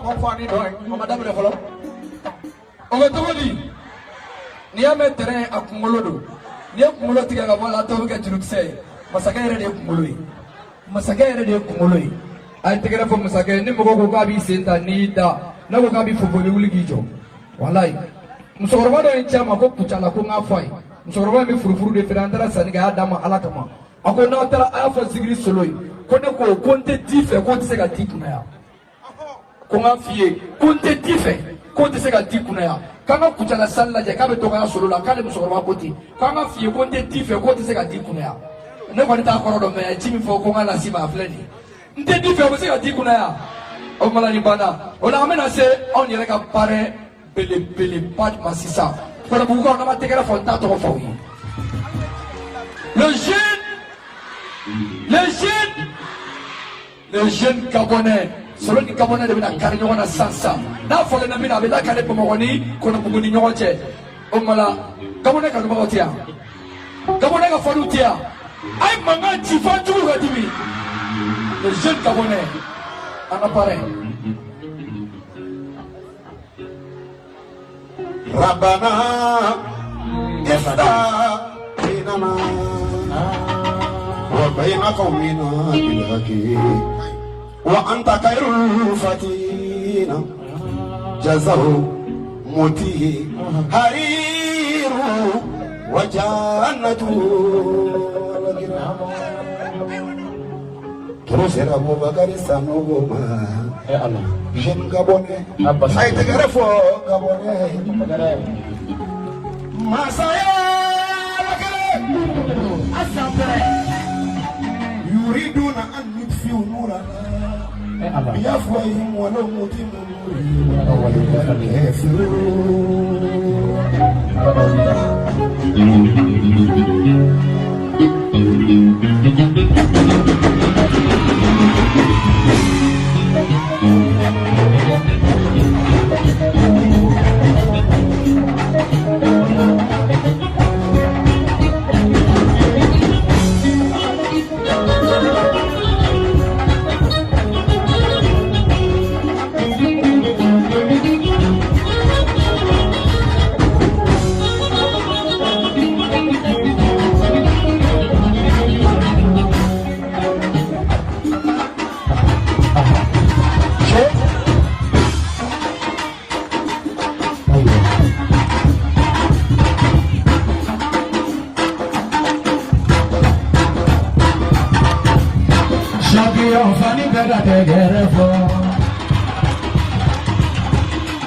kɔ fɔ ani dɔn ye. A ma daminɛ fɔlɔ. O bɛ cogo di? N'i y'a mɛn tɛrɛn, a kunkolo don. N'i ye kunkolo tigɛ ka bɔ a la, a tɔ bɛ kɛ jurukisɛ ye. Masakɛ yɛrɛ de ye kunkolo ye. Masakɛ yɛrɛ de ye kunkolo ye. A ye tɛgɛrɛ fɔ masakɛ ye. Ni mɔgɔ ko k'a b'i sen ta, n'i y'i da, n'a ko k'a b'i fofo, i bɛ wuli k'i jɔ. Walayi, musokɔrɔba dɔ ye n ci a ma ko Kucala, ko n k'a fɔ a ye. Musokɔrɔba in bɛ furufuru de feere. An taara sanni kɛ, a y'a d'a ma Ala kama. A ko n'aw taara, a y'a fɔ Zikiri Solo ye ko ne ko ko n tɛ di fɛ, k'o tɛ se ka di kunna yan. Ko n k'a f'i ye ko n tɛ di fɛ, k'o tɛ se ka di kunna yan. K'an ka Kucala sali lajɛ, k'a bɛ dɔgɔya Solo la, k'ale musokɔrɔba ko ten. K'an ka f'i ye ko n tɛ di fɛ, k'o tɛ se ka di kunna yan. Ne kɔni t'a kɔrɔ dɔn, mɛ a ye ci min fɔ ko n ka lasi ma, a filɛ nin ye. N tɛ di fɛ, o bɛ se ka di kunna yan. O kuma la, nin banna o la, an bɛna se anw yɛrɛ ka parrain belebeleba ma sisan. Kɔnɔbugukaw, n'an ma tɛgɛrɛ fɔ, n t'a tɔgɔ fɔ aw ye. Le jeune, le jeune, le jeune Gabonais. Solo ni Gabonais de bɛna kari ɲɔgɔn na sisan sisan. N'a fɔlen min na, a bɛ lakale Bamakɔ ni Kɔnɔbugu ni ɲɔgɔn cɛ. O tuma la, Gabonais kanubagaw tɛ yan, Gabonais ka faniw tɛ yan. A ye mankan ci fɔ jugu ka dimi. Le jeune Gabonais, an ka parrain. ربنا افتح بيننا وبين قومنا بالحق وأنت خير الفاتحين. جزاه موته حرير وجنة. Professeur Abubakar Sanogo ma. Jeune Gabonais. A ye tɛgɛrɛ fɔ Gabonais. Masaya la kelen. يريدون أن يطفئوا نور الله بأفواههم والله متم نوره ولو الكافرون. Champion fani bɛɛ ka tɛgɛrɛ fɔ.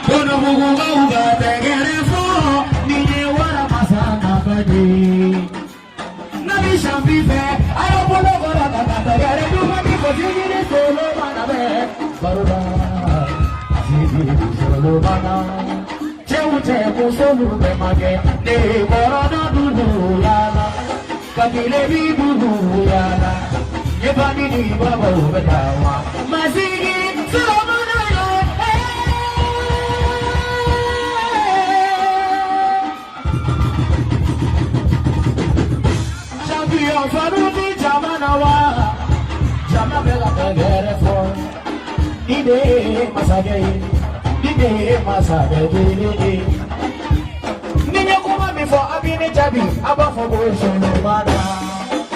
Kɔnɔbugukaw ka tɛgɛrɛ fɔ. Nin ye wara masa nafa de ye. N'a bɛ champion fɛ, a y'aw bolo kɔrɔta ka tɛgɛrɛ dumani fɔ. Sigiri solo mana bɛ baro la. Sigiri solo mana. Cɛw cɛ musolu bɛɛ ma kɛ. Ne kɔrɔdɔ dugu yaala. Kabile bi dugu yaala. Ne fa ni babaw bɛ taa wa. Masigi solo mana yo. Champion fanu ti jamana wa. Jama bɛ ka tɛgɛrɛ fɔ. Ni de ye masakɛ ye. Ni de ye masakɛ kelen ye. Ni n ye kuma min fɔ, a bɛ ne jaabi, a b'a fɔ ko Solomana.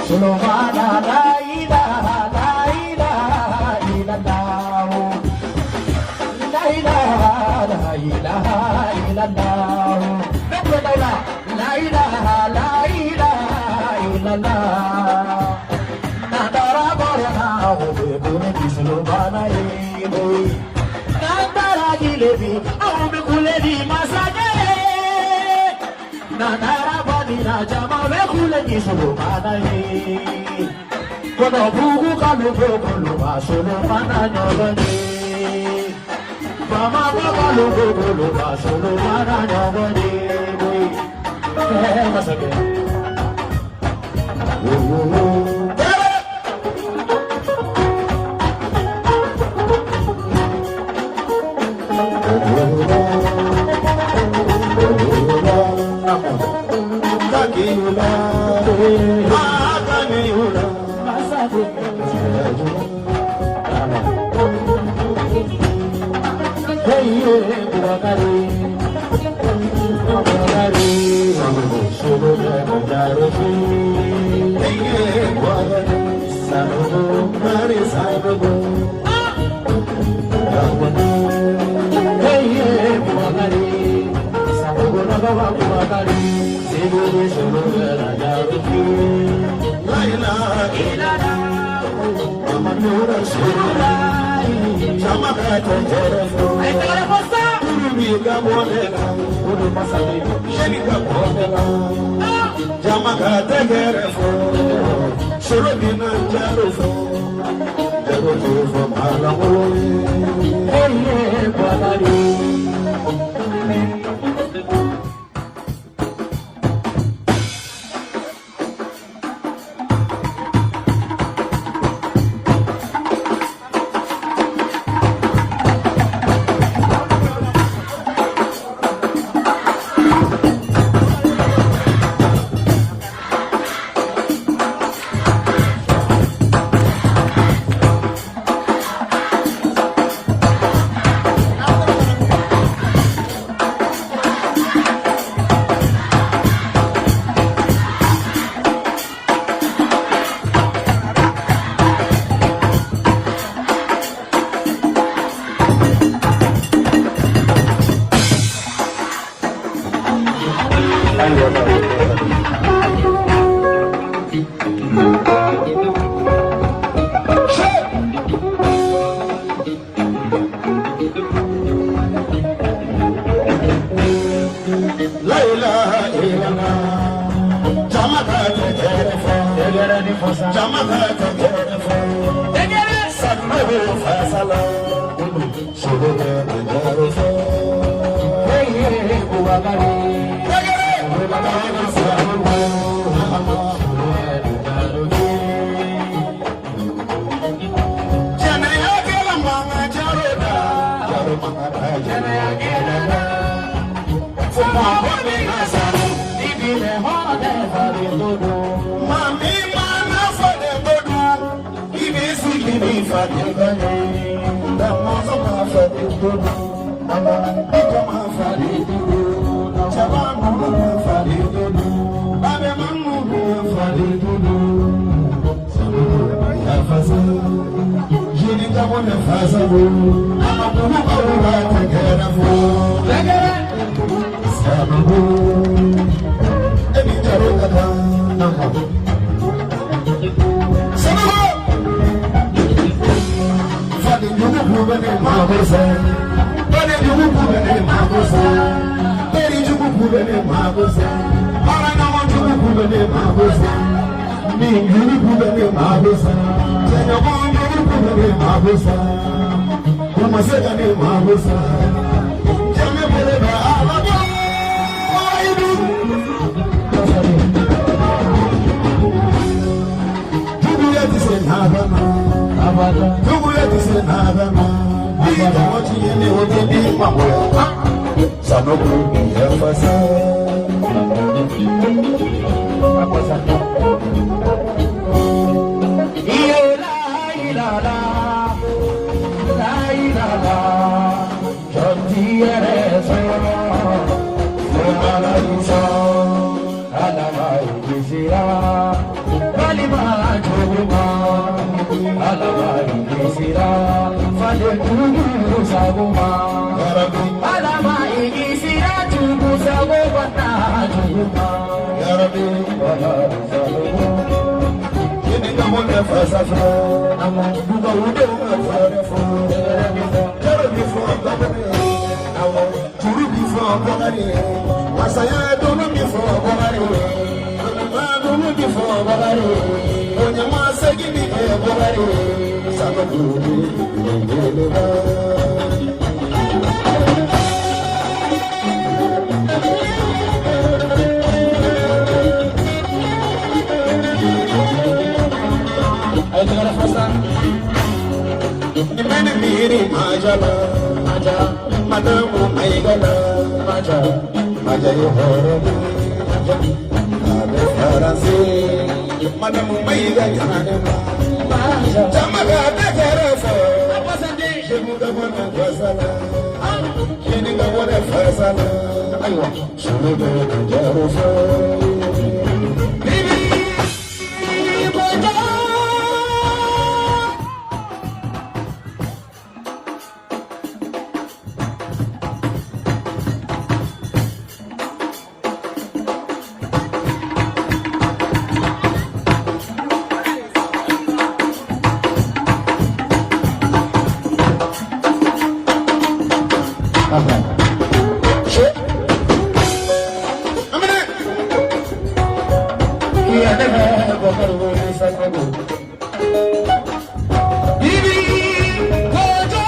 Solomana la ilaha la ilaha illallah. La ilaha la ilaha illallah. Ne tulo t'aw la. La ilaha la ilaha illallah. N'an taara bɔrɔ na, o bɛ kule ni Solomana ye koyi. N'an taara Jilebi, anw bɛ kule ni masakɛ ye. N'an taara Badina, jama bɛ kule ni Solomana ye. Kɔnɔbugu kalo koloba Solomana ɲɔgɔn ye. Bamakɔ kalo koloba Solomana ɲɔgɔn ye koyi. Ɛɛ masakɛ. Masakɛ. Bubakari, Bubakari, Sanogo, Mari Sanogo, Hey, Bubakari, Sanogo, Nagawa Bubakari, Sibu, Solo, Rajaruki, Laila, Muhammadu Rasulullah, Jama ka tɛgɛrɛ fɔ. Ulu b'i ka bɔnɛ la, Seli ka bɔnɛ la. Jama ka tɛgɛrɛ fɔ, Solo bi na jaro fɔ, Jago t'o fɔ maa lankolon ye. Hey, Bubakari. La ilaha illallah. Jama ka tɛgɛrɛ fɔ. Jama ka tɛgɛrɛ fɔ. Sanogo fasala. Solo bɛ na jaro fɔ. Hey, Bubakari. Tɛgɛrɛ. Sanogo. Jɛnɛya kɛla mankan jaro da. Jaro mankan da jɛnɛya kɛla da. Fo mɔgɔ bɛ na sanu. Mami mana falen ko dun, i b'i sigi ni falen ka ye. Damɔzɔn ma falen ko dun, Biko ma falen ko dun, Cɛba ninnu ma falen ko dun, Babɛma ninnu ma falen ko dun. Sanogo ya fasa, Jini ka bɔ ne fasa wo, Amadugu kaw ka tɛgɛrɛ fɔ. Sanogo, e ni jaro ka kan. Sanogo! Fadi jugu k'u bɛ ne mako sa. Fadi jugu k'u bɛ ne mako sa. Teri jugu k'u bɛ ne mako sa. Baaraɲɔgɔn jugu k'u bɛ ne mako sa. Min jugu k'u bɛ ne mako sa. Jɛɲɔgɔn jugu k'u bɛ ne mako sa. U ma se ka ne mako sa. Jɛnɛ bolo bɛ Ala bolo. Ayidu. Juguya tɛ se nada ma. Juguya tɛ se nada ma. Bi tɔgɔ tiɲɛ ni o tɛ di ma bɔ. Sanogo yɛ fasa. Yarabi, yarabi. Yini ka bɔ ne fasa fɛ. Dugawu denw ka fɛrɛ fɔ. Jaro bi fɔ Gabone. Juru bi fɔ Bakari. Masaya dunu bi fɔ Bakari. Onyama dunu bi fɔ Bakari. Onyama segin bi kɛ Bakari. Sanogo belebeleba. Ni mene miiri majala, madamu maigala, maja ye hɔrɔn ye, a bɛ faransi, madamu mayiga ɲana ma. Jama ka tɛgɛrɛ fɔ, Seku ka bɔ na fasala, Jini Yeni ka bɔ ne fasa la. Ayiwa, solo bɛ ka jaro fɔ. Bibi kɔjɔ. Bibi kɔjɔ.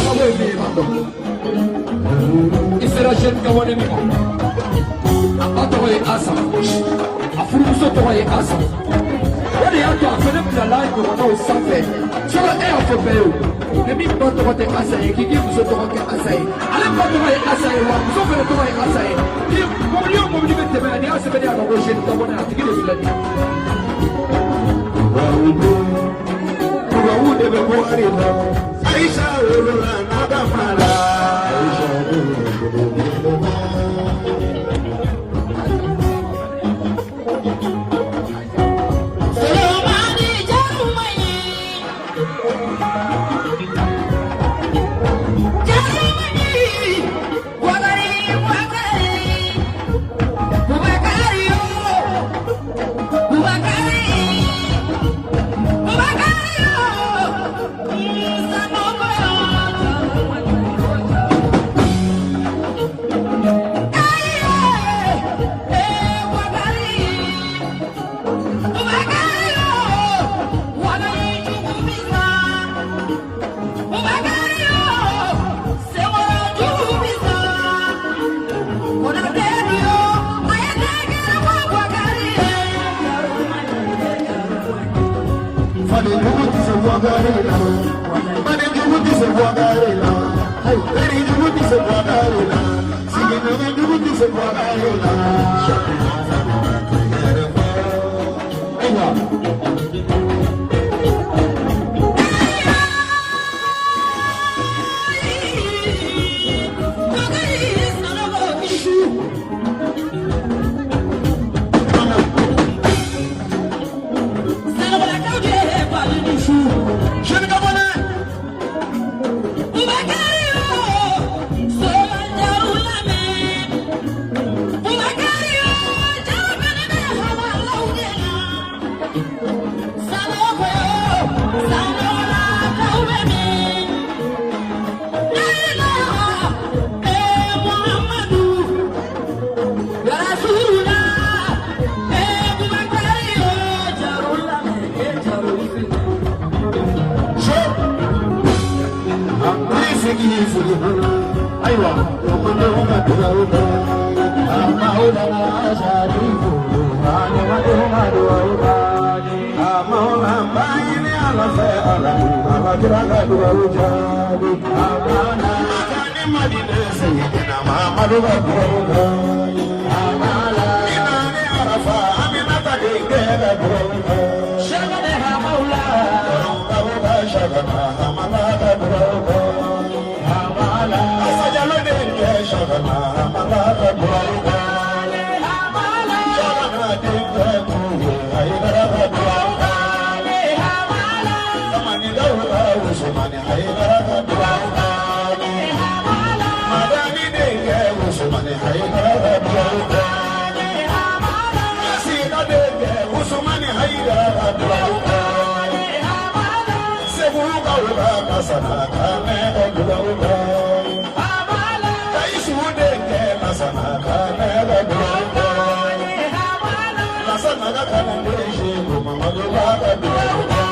Sababu ye min ye i b'a dɔn. I sera jeune Gabonais min ma, a ba tɔgɔ ye Asa, a furumuso tɔgɔ ye Asa. O de y'a to a fɛnɛ bilala a ɲɔgɔnnaw sanfɛ. Sɔrɔ e y'a fɔ bɛɛ ye o, ni min ba tɔgɔ tɛ Asa ye, k'i k'i muso tɔgɔ kɛ Asa ye. Ale ba tɔgɔ ye Asa ye, wa muso fɛnɛ tɔgɔ ye Asa ye. Ni mobili o mobili bɛ tɛmɛ yan, n'i y'a sɛbɛnni a kan ko jeune Gabonais, a tigi de filɛ nin ye. Tubabu de bɛ bɔgɔri la. Ayisa wolola n'a ka mara. Ayisa wolola. Solomani Jarumani, Jarumani, Wakari, Wakari, Bubakari, Bubakari, Bubakari, Sanoko. Eh, Wakari. Fali jugu ti se bɔgɔri la. Mali jugu ti se bɔgɔri la. Teri jugu ti se bɔgɔri la. Sigiɲɔgɔn jugu ti se bɔgɔri la. Ayiwa. se k'i fili ayiwa ɲɔgɔndenw ka dugawu kɛ Maulana Sharifu, ɲɔgɔndenw ka dugawu kɛ. A maula n b'a ɲini Ala fɛ Ala Ala kira ka dugawu jaabi. Amana, Maka ni Madinɛ Seyidina Mamadu ka dugawu kɛ. amala, Mina ni Arafa Aminata denkɛ ka dugawu kɛ. Shagane Hamaula, Kaw ka Shagana Hamala ka dugawu kɛ. amala, Asajalo denkɛ Shagana Hamala ka dugawu kɛ. Amala, Shagana denkɛ Kuye Hayidara ka dugawu kɛ. amala, Samanikaw ka Usumani Hayidara ka dugawu kɛ. amala, Madani denkɛ Usumani Hayidara ka dugawu kɛ. amala, Yasina denkɛ Usumani Hayidara ka dugawu kɛ. amala, Segukaw ka Masana Kanɛ ka dugawu kɛ. amala, Kayisu denkɛ Masana Kanɛ ka dugawu kɛ. amala, Lasana ka kalanden Seku Mamadu Ba ka dugawu kɛ.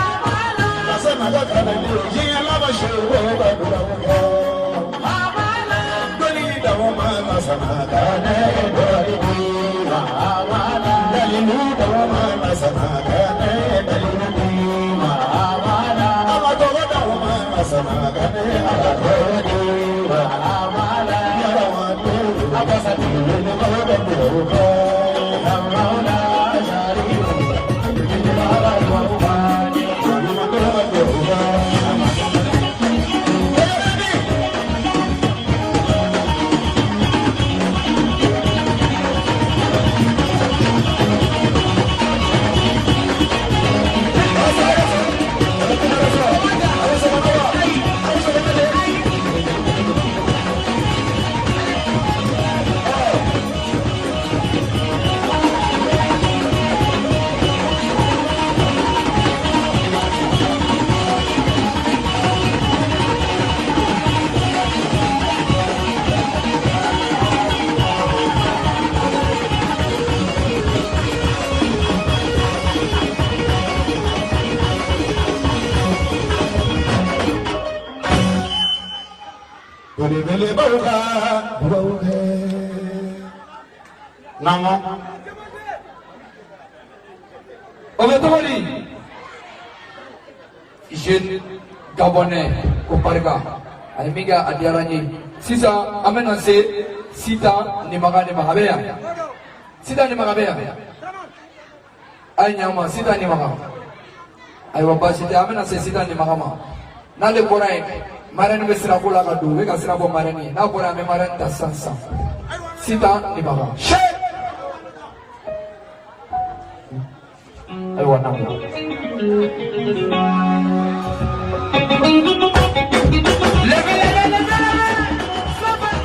amala, Lasana ka kalanden diɲɛ laban Seku ka dugawu kɛ. amala, Dɔnni dawo ma Lasana Kanɛ ka dugawu kɛ. amala, Dalilu dawo ma Lasana Kanɛ dalilu di ma. amala, Ala tɔgɔ dawo ma Lasana Kanɛ ala tɔgɔ di ma. amala, Yarawa Maulana Sharifu, ɲɔgɔndenw ka dugawu kɛ. Belebelebaw ka dugawu kɛ. Naamu. O bɛ cogo di? Jeune gabonais ko barika a ye min kɛ, a diyara n ye. Sisan an bɛna se Sitan Nimaga de ma. A bɛ yan, Sitan Nimaga bɛ yan. A ye ɲa n ma, Sitan Nimaga. Ayiwa, baasi tɛ, an bɛna se Sitan Nimaga ma. N'ale bɔra yen, marraine bɛ sirako la ka don, u bɛ ka sira bɔ marraine ye. N'a bɔra yen, an bɛ marraine ta sisan sisan. Sitan Nimaga. Ayiwa, na. Levez, levez, levez, levez.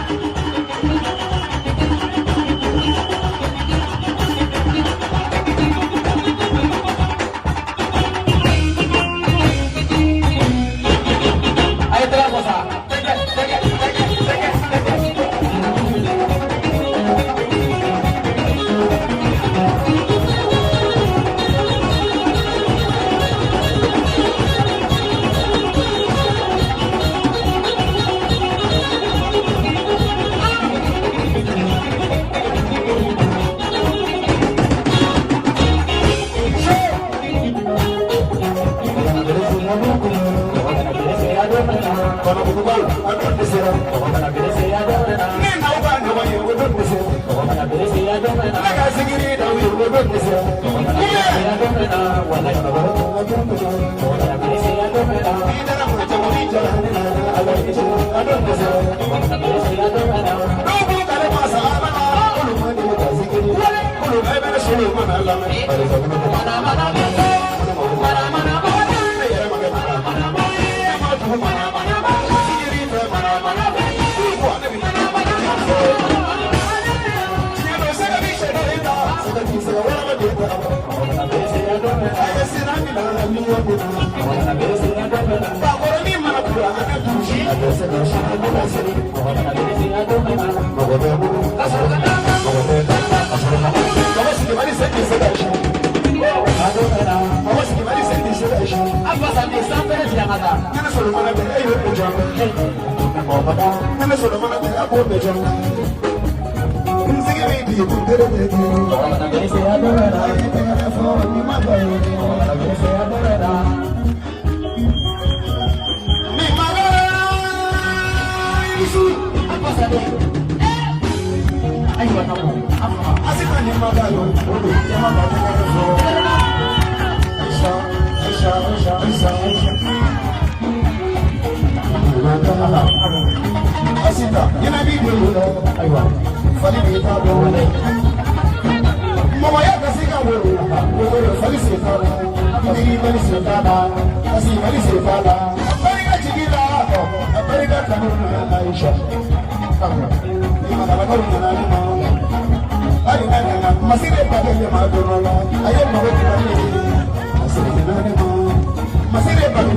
A ye tɛgɛ kɔ sa. Tɛgɛ, tɛgɛ, tɛgɛ, tɛgɛ, tɛgɛ. Kɔnɔbugubaw a don dɛsɛra. Ne n'aw ka ɲɔgɔn ye o don dɛsɛra. Ne ka sigiri d'aw ye o don dɛsɛra. N'i dara maa caman ni jara ne la ala ye a don dɛsɛra. Dɔw b'u kale masa ala la olu ma deli ka sigiri. Olu bɛɛ bɛ solo mana lamɛn. Barisa ne yɛrɛ ma kɛ mana mana. Ne ma tugu mana mana. Sigiri tɛ mana mana. K'u ne bi. Tiɲɛ don sɛgɛ bi sɛ den ta. Sɛgɛ ti sɛgɛ walama den ta. A ye sira minɛ ni ye ko. Bakɔrɔnin mana kura a bɛ dusu. A bɛ se ka si a bɛ siri. Mɔgɔ bɛ bolo. Mɔgɔ bɛ ka sɔrɔ ka. Mɔgɔ sigi mali se tɛ se ka si. Mɔgɔ sigi mali se tɛ se ka si. Solomana tɛ e y'o ko jɔ. Ne Solomana tɛ a b'o bɛɛ jɔ. N sigi bɛ di kun tere tɛ di. A ye tɛgɛrɛ fɔ ni ma ba ye. Ni ma ba ye su. Asika ni ma ba yo. Jama ba tɛgɛrɛ fɔ. Aisha, Aisha, Aisha, Aisha, Aisha. Asita, ɲɛna b'i bolo la. Ayiwa, fali b'i ta bɔ. Mɔgɔya ka se ka wolo, fali sen t'a la. Miiri mali sen t'a la. Kasi mali sen t'a la. A barika jigi la, a barika kanu na Aisha. Ni magalakaw nana ne ma. Hali n'a nana, masire ba kɛ ne ma don dɔ la. A ye mago dilan ne ye. A seginna ne ma. Masire ba kɛ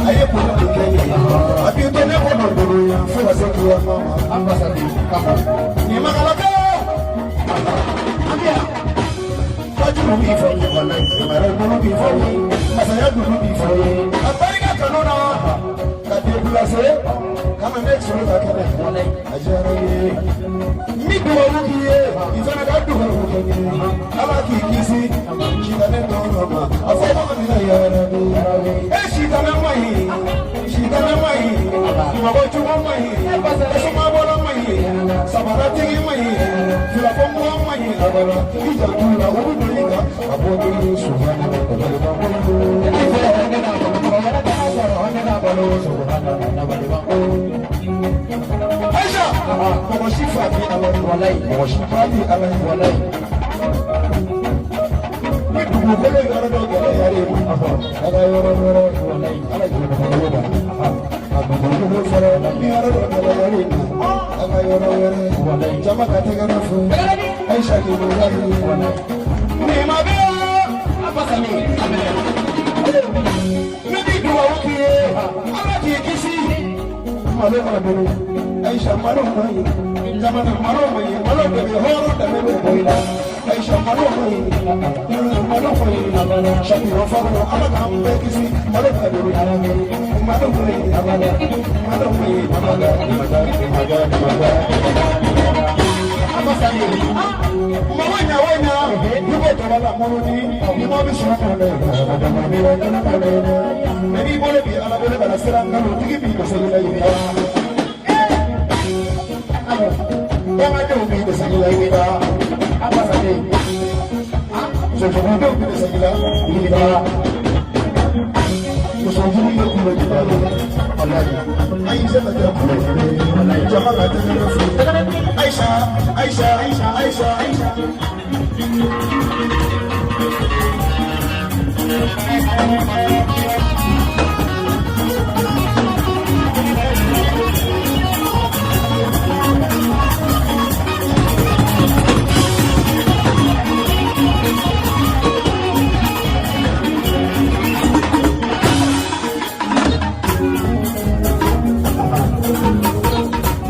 a ye bonya min kɛ ne ye. A b'i to ne kɔnɔ bolo yan fo ka se kiyama ma. Ni magalakaw. Fajuru b'i fɔ ye, walayi, bolo b'i fɔ ye, masaya dunu b'i fɔ ye. A barika kanu na, ka déplacer, ka na ne sɔrɔ ka kɛnɛ, a diyara n ye. N bɛ dugawu k'i ye, i fana ka dugawu kɛ n ye. Ala k'i kisi sitanɛ tɔɔrɔ ma. A fɔ amina yarabi. E sitanɛ ma ɲi, sitanɛ ma ɲi, mɔgɔ jugu ma ɲi, tasuma bɔla ma ɲi, sabaratigi ma ɲi, filafɔmɔgɔ ma ɲi, abada. I janto la, u bɛ don i kan, a bɔ ni subahana Aisha, mɔgɔ si fa ti Ala ye, mɔgɔ si fa ti Ala ye. Ni dugukolo yɔrɔ dɔ gɛlɛyara i ma, a ka yɔrɔ wɛrɛ, Ala k'i dugukolo da. A dugukolo fɔlɔ, ni yɔrɔ dɔ gɛlɛyara i ma, a ka yɔrɔ wɛrɛ, jama ka tɛgɛrɛ fɔ. Aisha k'i bolo ye. Ni ma bɛ ne b'i dugawu k'i ye, Ala k'i kisi. Malo ma bolo, Aisha malo ma ɲi, jamana malo ma ɲi, malo de bɛ hɔrɔn danbe bɛ bɔ i la. Aisha malo ma ɲi, malo ma ɲi, champion fɔlɔ, Ala k'an bɛɛ kisi, malo ka bolo, malo ma ɲi, malo ma ɲi, mɔgɔ ɲa o ɲa, i b'o tɔgɔ la muruni, ni mɔ bɛ sɔrɔ ka dɛ, mɛ n'i bolo bi Ala bolo kana siran nkalon tigi b'i dɛsɛ i la yiri la. Bamadenw b'i dɛsɛ i la yiri la. Sosodenw b'i dɛsɛ i la yiri la. Musojugu ye kulo jugu ye. Ayi se ka kɛ kulo jugu ye. Jama ka tɛgɛrɛ fo. Aisha, Aisha, Aisha, Aisha, Aisha.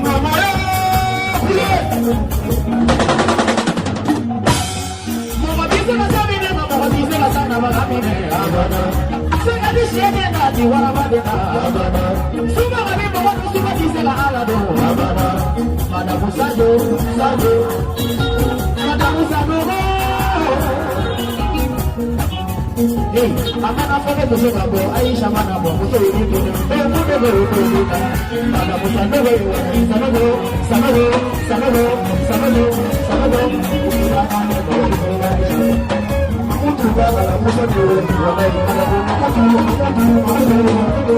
Mama ye kule. Mɔgɔ b'i se ka sa minɛ nka mɔgɔ t'i se ka sa nabaga minɛ. Sɛgɛ ni sɛ de na di waraba de na. Subaga bɛ mɔgɔ dɔn suba t'i se ka Ala dɔn. Madamu Sajo, Sajo, Madamu Sanogo. Hey, a mana fɔ ne muso ka bɔ, Aisha mana bɔ, muso ye min dun, ee mun de bɛ o don na? Madamu Sanogo, Sanogo, Sanogo, Sanogo, Sanogo, Sanogo. Mutu b'a la muso de ye. Mutu, mutu, mutu.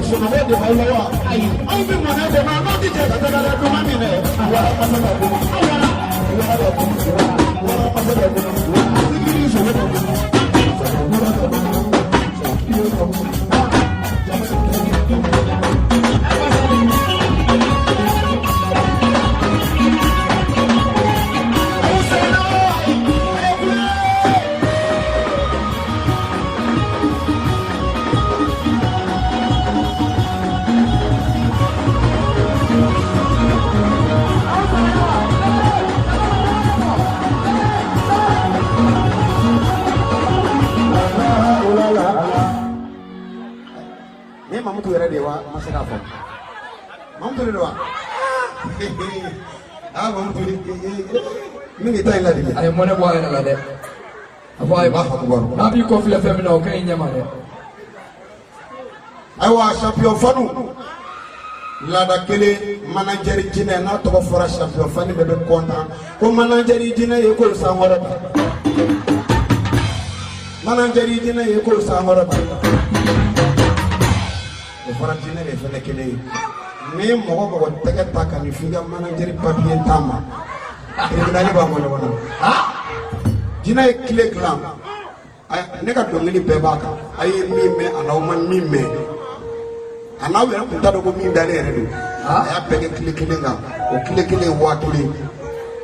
Kɔnɔ de b'aw la wa? Ayi, aw bɛ mɔnɛ dɛmɛ, n'aw tɛ jɛ ka tɛgɛrɛ duman minɛ. Wara masa ka bolo. Wara ka bolo. Wara masa ka bolo. Sikiri sogo ka bolo. Wara ka bolo. Iyo ka bolo. Jama ka bolo. Aw sɛgɛnna wa? A ye kule. Mamutu yɛrɛ de ye wa? Ma se k'a fɔ Mamutu de don wa? Aa Mamutu, min k'i ta in ladege. A ye mɔnɛ bɔ a yɛrɛ la dɛ. A fɔ a ye, n'a b'i kɔ filɛ fɛn min na, o ka ɲi ɲɛ ma dɛ. Ayiwa, champion fanu laada kelen, manager jinɛ n'a tɔgɔ fɔra, champion fani bɛɛ bɛ content ko manager jinɛ ye ko sankɔrɔta, manager jinɛ ye ko sankɔrɔta. O fɔra jinɛ de fɛnɛ kelen ye. Ni ye mɔgɔ mɔgɔ tɛgɛ ta ka nin f'i ka manager papier t'a ma, tribunal b'a bɔ ɲɔgɔn na. Jinɛ ye tile dilan, ne ka dɔnkili bɛɛ b'a kan. A ye min mɛn a n'aw ma min mɛn a n'aw yɛrɛ kun t'a dɔn ko min dalen yɛrɛ don. A y'a bɛɛ kɛ tile kelen kan. O tile kelen, 1000,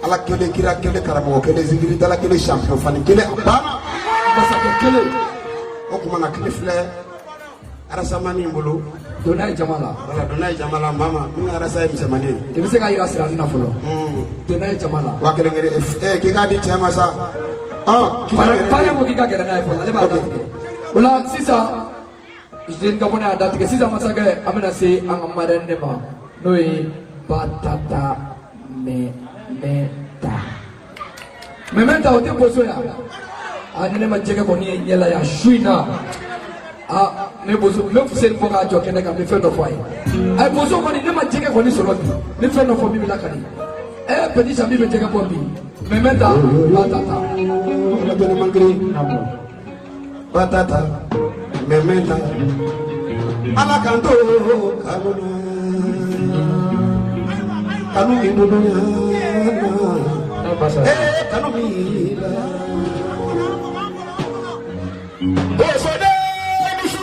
Ala kelen, kira kelen, karamɔgɔ kelen, zikiridala kelen, champion fani kelen, a banna. Masakɛ kelen. O tuma na tile filɛ arasamani bolo. Donna ye jama la. Wala donna ye jama la. Mama min ka arasa ye misɛnmanin ye. I bɛ se k'a yira sirani na fɔlɔ. Donna ye jama la. 1000 kelen, k'i k'a di cɛ ma sa. Pare ko k'i ka gɛrɛ n'a ye fɔlɔ, ale b'a datigɛ. O la sisan, Jeune Gabonais y'a datigɛ. Sisan masakɛ, an bɛna se an ka marraine de ma, n'o ye Batata Mɛmɛta. Mɛmɛta, o tɛ boso yan. A ni ne ma jɛgɛ kɔni ye ɲɛ la yan su in na, a ne boso, n bɛ Fuseni bɔ k'a jɔ kɛnɛ kan, n bɛ fɛn dɔ fɔ a ye. A ye boso kɔni, ne ma jɛgɛ kɔni sɔrɔ bi, n bɛ fɛn dɔ fɔ min bɛ lakali. Petit Sami bɛ jɛgɛ bɔ bi. Mɛmɛta Batata. Ala dɔnni man girin. Batata Mɛmɛta, Ala k'an to kanu na, kanu min dun na, kanu min la. Bosoden ni su.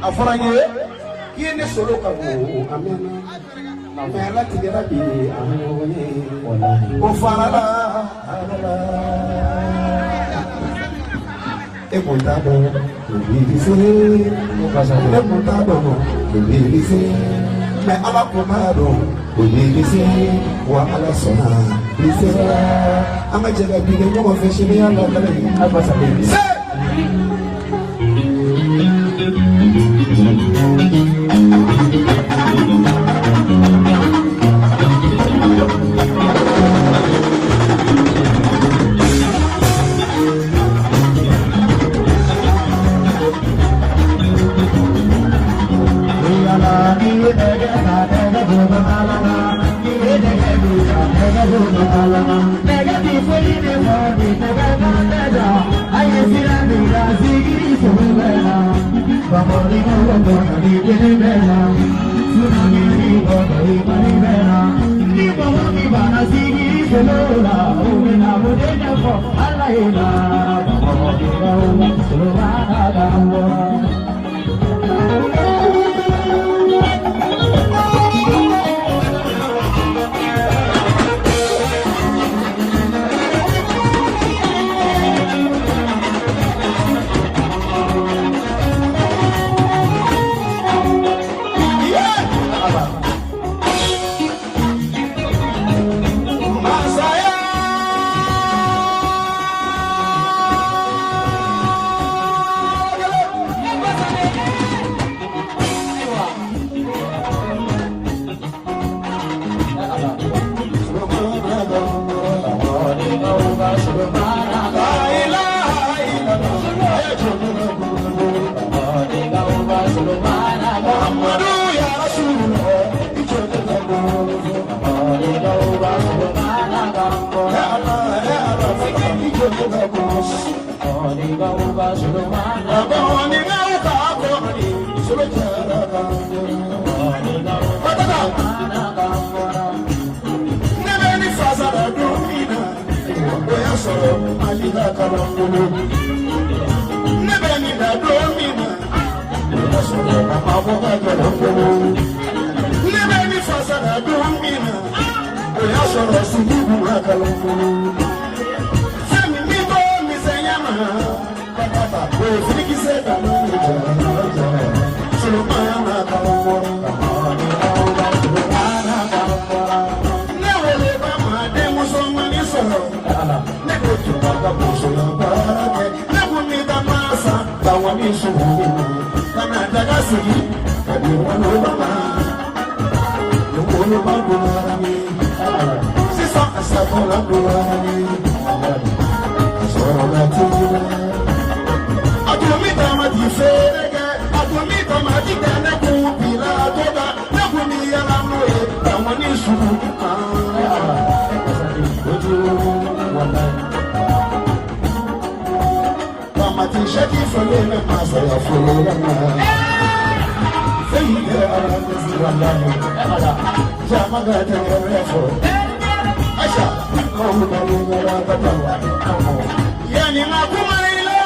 A fɔra n ye k'i ye ne solo ka bon, a mɛnna, mais ala tigɛra bi an bɛ ɲɔgɔn ye o farala ala la. E kun t'a dɔn o b'i se, ne kun t'a dɔn o b'i se, mais ala kun b'a dɔn o b'i se wa. Ala sɔnna bi sera, an ka jɛ ka bi kɛ ɲɔgɔn fɛ sini, ala kala ye se. Masaya. Muhammadu ya Rasulullah, ya Allah, ya Allah, ne bɛ ni fasara don min na, o y'a sɔrɔ Mali la kalan bolo. Ne bɛ nin da don min na, o y'a sɔrɔ a ma bɔ ka gɛlɛn bolo. Ne bɛ ni fasara don min na, o y'a sɔrɔ sigi kun ka kalan bolo. Fɛn min bɛ bɔ misɛnya ma, o ye firikisɛ kanu ye. Solomana kalan bɔra. Ne wele ba ma denmusomanin sɔrɔ, ne ko tun b'a ka musoya baara kɛ, ne kun bɛ taa masa ka segin ka di woloba ma. Ni woloba dɔgɔyara ni sisan a sagola dɔgɔyara ni a sɔrɔla tigi la. A tun bɛ tamati feere kɛ, a tun bɛ tamati kɛ ne kun bila to la, ne kun bɛ yala n'o ye tamani sugu kan. Wallahi. Tamati sɛki falen bɛ masaya folo la. Fɛn yɛrɛ ala bɛ Wallahi. Ala. Jama ka tɛgɛrɛ fɔ. Aisha, aw ka ɲɛna ka taa. Yanni n ka kuma i la,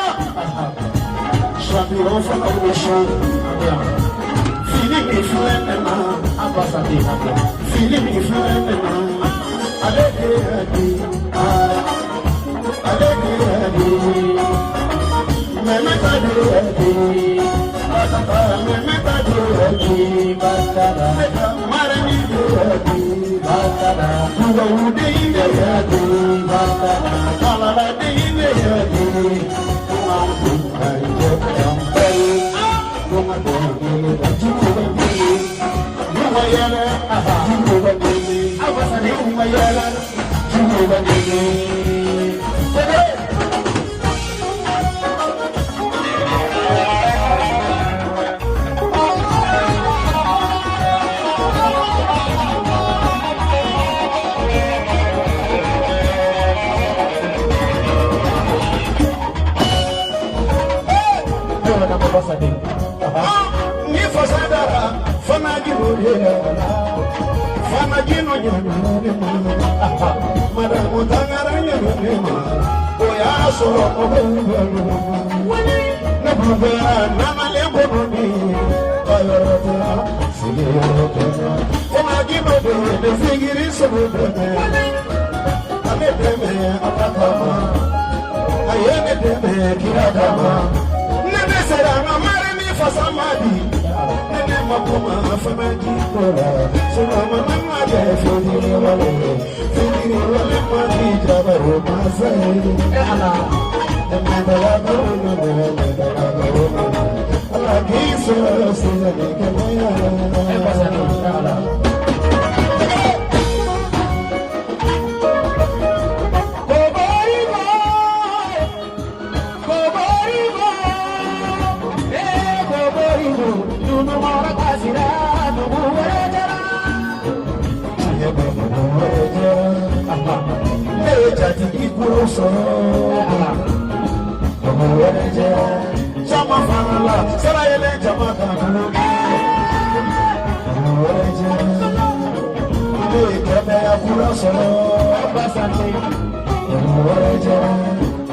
champion fana bɛ sɔn. Fini min filɛ ne ma, Ambassadeur. Fini min filɛ ne ma, ale de y'a di, ale de y'a di. Mɛmɛta de y'a di, mɛmɛta de y'a di. Batala. Marani de y'a di, Batala. Dugawuden de y'a di, Batala. Alaladen de y'a di. Kuma dun ka jɛ kan bɛɛ, kuma dun ka jugu bɛ dimi, kuma yɛlɛ, jugu bɛ dimi, kuma yɛlɛ, jugu bɛ dimi. Ayiwa na ambassadeur. Ni fasa dara fana jiro de la, fana jino ɲana ne ma, madamu tangara ɲana ne ma, o y'a sɔrɔ o bɛ n balo. Ne kun kɛra namalen kɔnɔ ni ka yɔrɔ tɛ, sigiyɔrɔ tɛ. Fana jino de ne sigiri sogo dɛmɛ, a ne dɛmɛ Ala kama, a ye ne dɛmɛ kira kama. Ne bɛ sera n ka mari ni fasa ma di. Ne ne ma kuma fana ji ko la. Sɔgɔma ne ma kɛ fitiri wale, fitiri wale ma di jabaro masa ye. Ala. Ala k'i sɔrɔ sisan ni kɛnɛya. Ambassadeur. Ala. Koboribo. Koboribo. Eh, koboribo. Dunu mara kasira, dugu wɛrɛ jara. Tiɲɛ bɛ dugu wɛrɛ jɛ. Ne ye jatigi kuru sɔrɔ. Ala. Dugu wɛrɛ jɛ. Caman fana la, sara yɛlɛ jama kan dugu. Dugu wɛrɛ jɛ. Ne ye kɛnɛya kura sɔrɔ. Ambassadeur. Dugu wɛrɛ jɛ.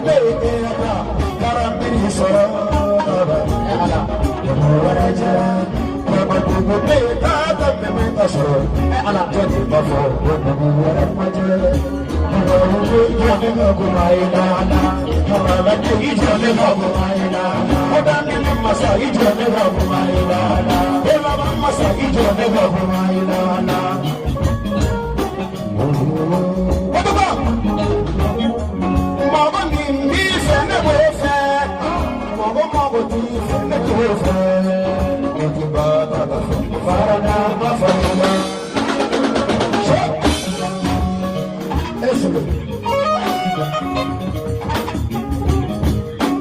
Ne ye kɛnɛya karambiri sɔrɔ. Ala. Dugu wɛrɛ jɛ. Kɔrɔbadugu ne ye taata mɛmɛ ta sɔrɔ. Ala. Jɔnni b'a fɔ ko dugu wɛrɛ ma jɛ. Dugu jɔ ne ka kuma i la. Kamaladen i jɔ ne ka kuma i la. Ko daminɛ masa i jɔ ne ka kuma i la. Ko laban masa i jɔ ne ka kuma i la. Otuba, mɔgɔ min b'i fɛ ne b'o fɛ, mɔgɔ mɔgɔ t'i fɛ ne t'o fɛ. Ne ti ba ta ta fɛ, farada ma farada. Sɔ. E solo.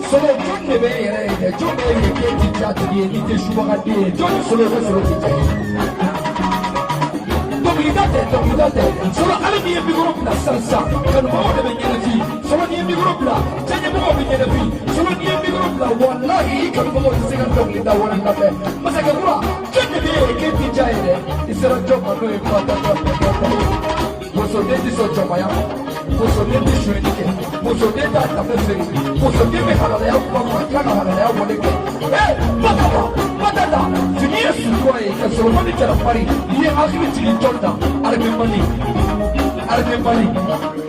Solo, jɔn de bɛ e yɛrɛ ye dɛ? Jɔn bɛ e ye k'e ti diya tigi ye n'i tɛ subagaden ye? Jɔn ni solo bɛ solo ti diya ye? Dɔnkilida tɛ, dɔnkilida tɛ. Solo, hali n'i ye micro bila sisan sisan, kanubagaw de bɛ ɲɛnafin. Solo, n'i ye micro bila, diɲɛmɔgɔw bɛ ɲɛnafin. Solo, n'i ye micro bila, walahi i kanubagaw tɛ se ka dɔnkili da wɛrɛ lamɛn. Masakɛ kura, jɔn de bɛ e ye k'e ti diya ye dɛ? I sera jɔn ma n'o ye batata batata ye? Musoden tɛ sɔn jɔnmaya ma, musoden tɛ sonyɛli kɛ, musoden t'a danbe feere, musoden bɛ halalaya kuma fɔ ka tila ka halalaya wale kɛ. Ee, batata batata, fini ye sutura ye ka sɔrɔ mali jara fari. I ye hakili jigin jɔn na? Armée Mali, armée Mali,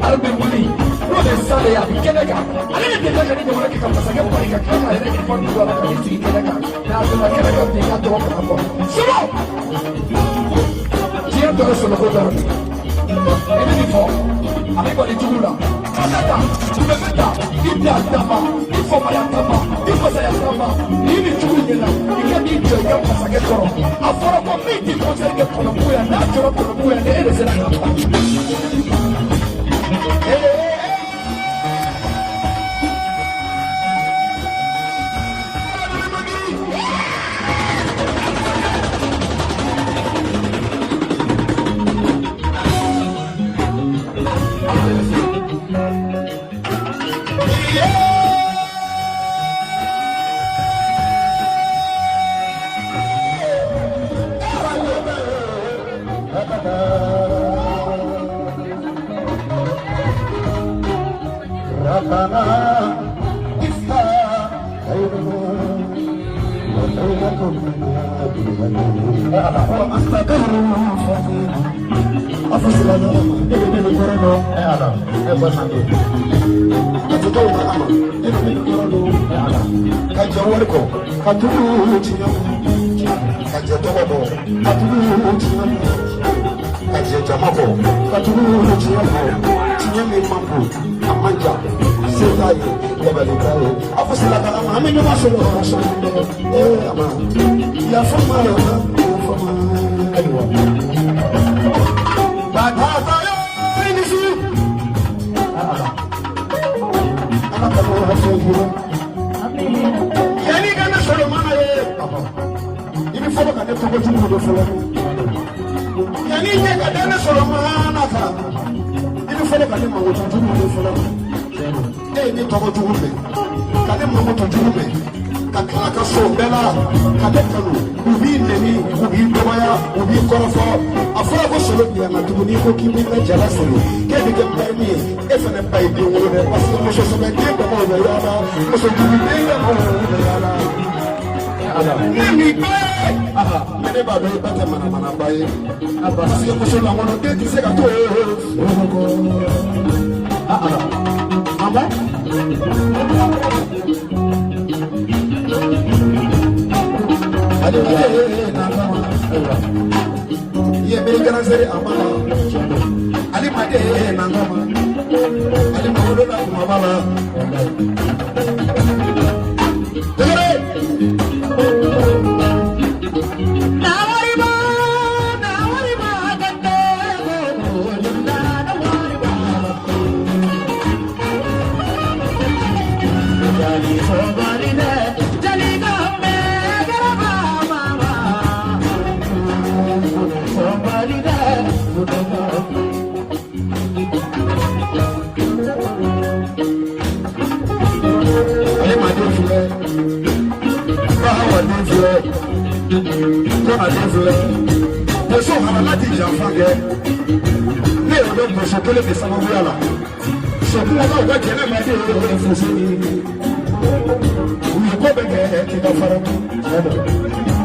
armée Mali, n'o de sale ye, a bɛ kɛnɛ kan. Ale de delila ka ni jamana kɛ ka masakɛ bari ka tila k'a yɛrɛ ɲɛfɔ don a la ka n'i sigi kɛnɛ kan. Mais a donna kɛnɛ kan bi, k'a tɔgɔ kana fɔ. Solo, diɲɛ tɔ ye soloko dɔrɔn de ye. I bɛ nin fɔ, a bɛ kɔni jugu la. Fatata, bɛɛ ta, i bila kama, i famaya kama, i fasaya kama, i ni jugu ɲɛna, i ka n'i jɔ. jɔ i ka masakɛ kɔrɔ. A fɔra ko min tɛ concert kɛ Kɔnɔbugu yan, n'a jɔra Kɔnɔbugu yan, ni e de sera k'a ban. ربنا افتح بيننا وبينكم وأستقر أفصل Ka jɛ wari kɔ, ka tugu tiɲɛ, ka jɛ tɔgɔ kɔ, ka tugu tiɲɛ, ka jɛ jama kɔ, ka tugu tiɲɛ kɔ. Tiɲɛ min man bon, a man jan, se t'a ye, dabali t'a ye. A fɔ sira ka ma, an bɛ ɲɔgɔn sɔrɔ sɔrɔ dɛ. Ee a ma yafa ma, yafa ma. Ayiwa. Bàtà yọ fínísì. Ala ka bɔ fɛn jira. Yanni ka ne sɔrɔ mana ye, i bɛ fɔlɔ ka ne tɔgɔ jugu de fɔlɔ. Yanni ɲɛ ka da ne sɔrɔ mana kan, i bɛ fɔlɔ ka ne mankutu jugu de fɔlɔ. E ye ne tɔgɔ jugu mɛn, ka ne mankutu jugu mɛn, ka tila ka sɔn bɛɛ la, ka ne kanu. U b'i nɛni, u b'i dɔgɔya, u b'i kɔrɔfɔ. A fɔra ko solo biyanga tuguni ko k'i b'i ka jala siri, k'e bɛ kɛ mɛri ye. E fana ba ye den wolo dɛ, parce que muso sɛbɛden damaw bɛ yaala, muso juguden damaw bɛ yaala. Ne m'i ba ye, mais ne b'a dɔn i ba tɛ manamanaba ye, parce que muso lankolon den tɛ se ka to yen. Aba? Ale na kama. I ye miiri garanseri a ma la. Ale ma den na kama. Ale ma wolo la kumaba la. Tɛgɛrɛ. Ale ma den filɛ. Bahawa den filɛ. Kɔna den filɛ. Boso halala ti janfa kɛ. Ne y'o dɔn boso kelen de sababuya la. Sokumakaw ka jɛnɛ ma den ye Fuseni. U ye ko bɛɛ kɛ k'i ka fara.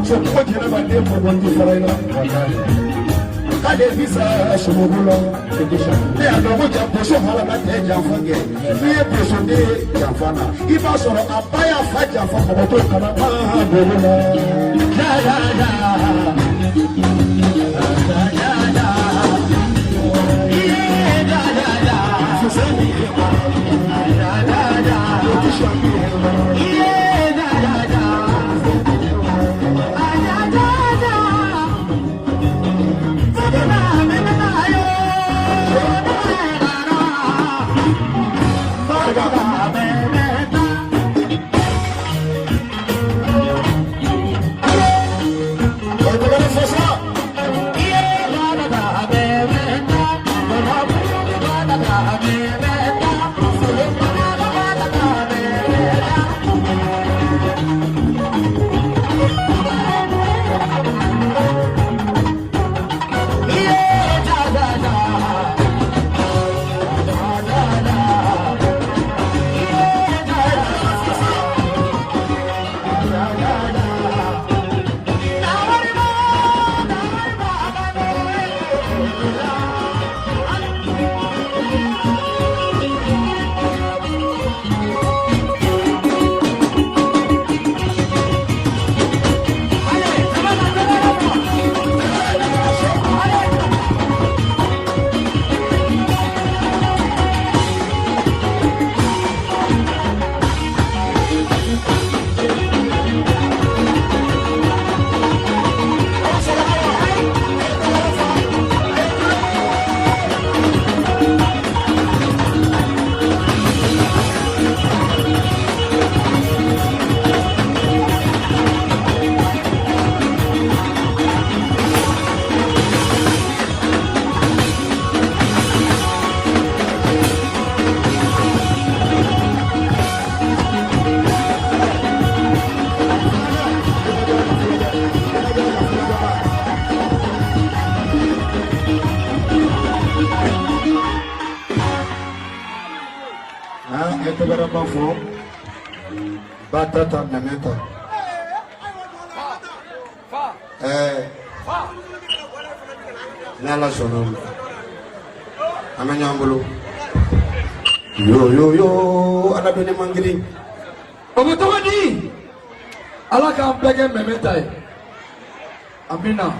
Sokungo jɛnɛ ma den bɔ ko n ti fara i la. K'ale bi sa sogobu la. Ne y'a dɔn ko ja boso halala tɛ janfa kɛ. N'i ye boso den janfa na, i b'a sɔrɔ a ba y'a fa janfa mɔgɔ t'o kalama dugu la. Ja ja ja. Ja ja ja. Yeah, ja ja ja. Fuseni. Ja ja ja. Yeah, ja ja ja. Ah, ja ja ja. Sakana mena yo. Na na. Sakana mena. Tɛgɛrɛ fɔ sa. Yeah, la la la mena. La la la la mena. La la la. b'a fɔ ba ta ta mɛmɛ ta ɛɛ n'Ala sɔnna o ma an bɛ ɲɔgɔn bolo yo yo yo ala dɔnni man girin. O bɛ tɔgɔ di ala k'an bɛɛ kɛ mɛmɛ ta ye amina.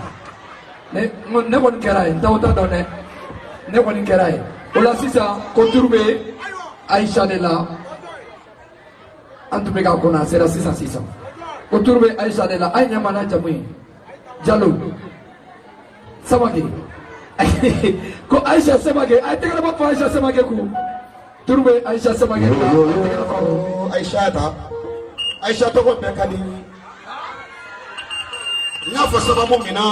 Ne ne kɔni kɛra ye n t'aw ta dɔn dɛ, ne kɔni kɛra ye. O la sisan ko turu bɛ Ayisa de la, an tun bɛ k'a kɔnɔ, a sera sisan sisan. Ko turu bɛ Ayisa de la. A ye ɲɛ ma n'a jamu ye Jalo Samake. Ko Ayisa Samake, a ye tɛgɛrɛ bɔ fɔ Ayisa Samake kun. Turu bɛ Ayisa Samake de la, a ye tɛgɛrɛ fɔ a kun. Ayisa ta, Ayisa tɔgɔ bɛɛ ka di n y'a fɔ sababu min na,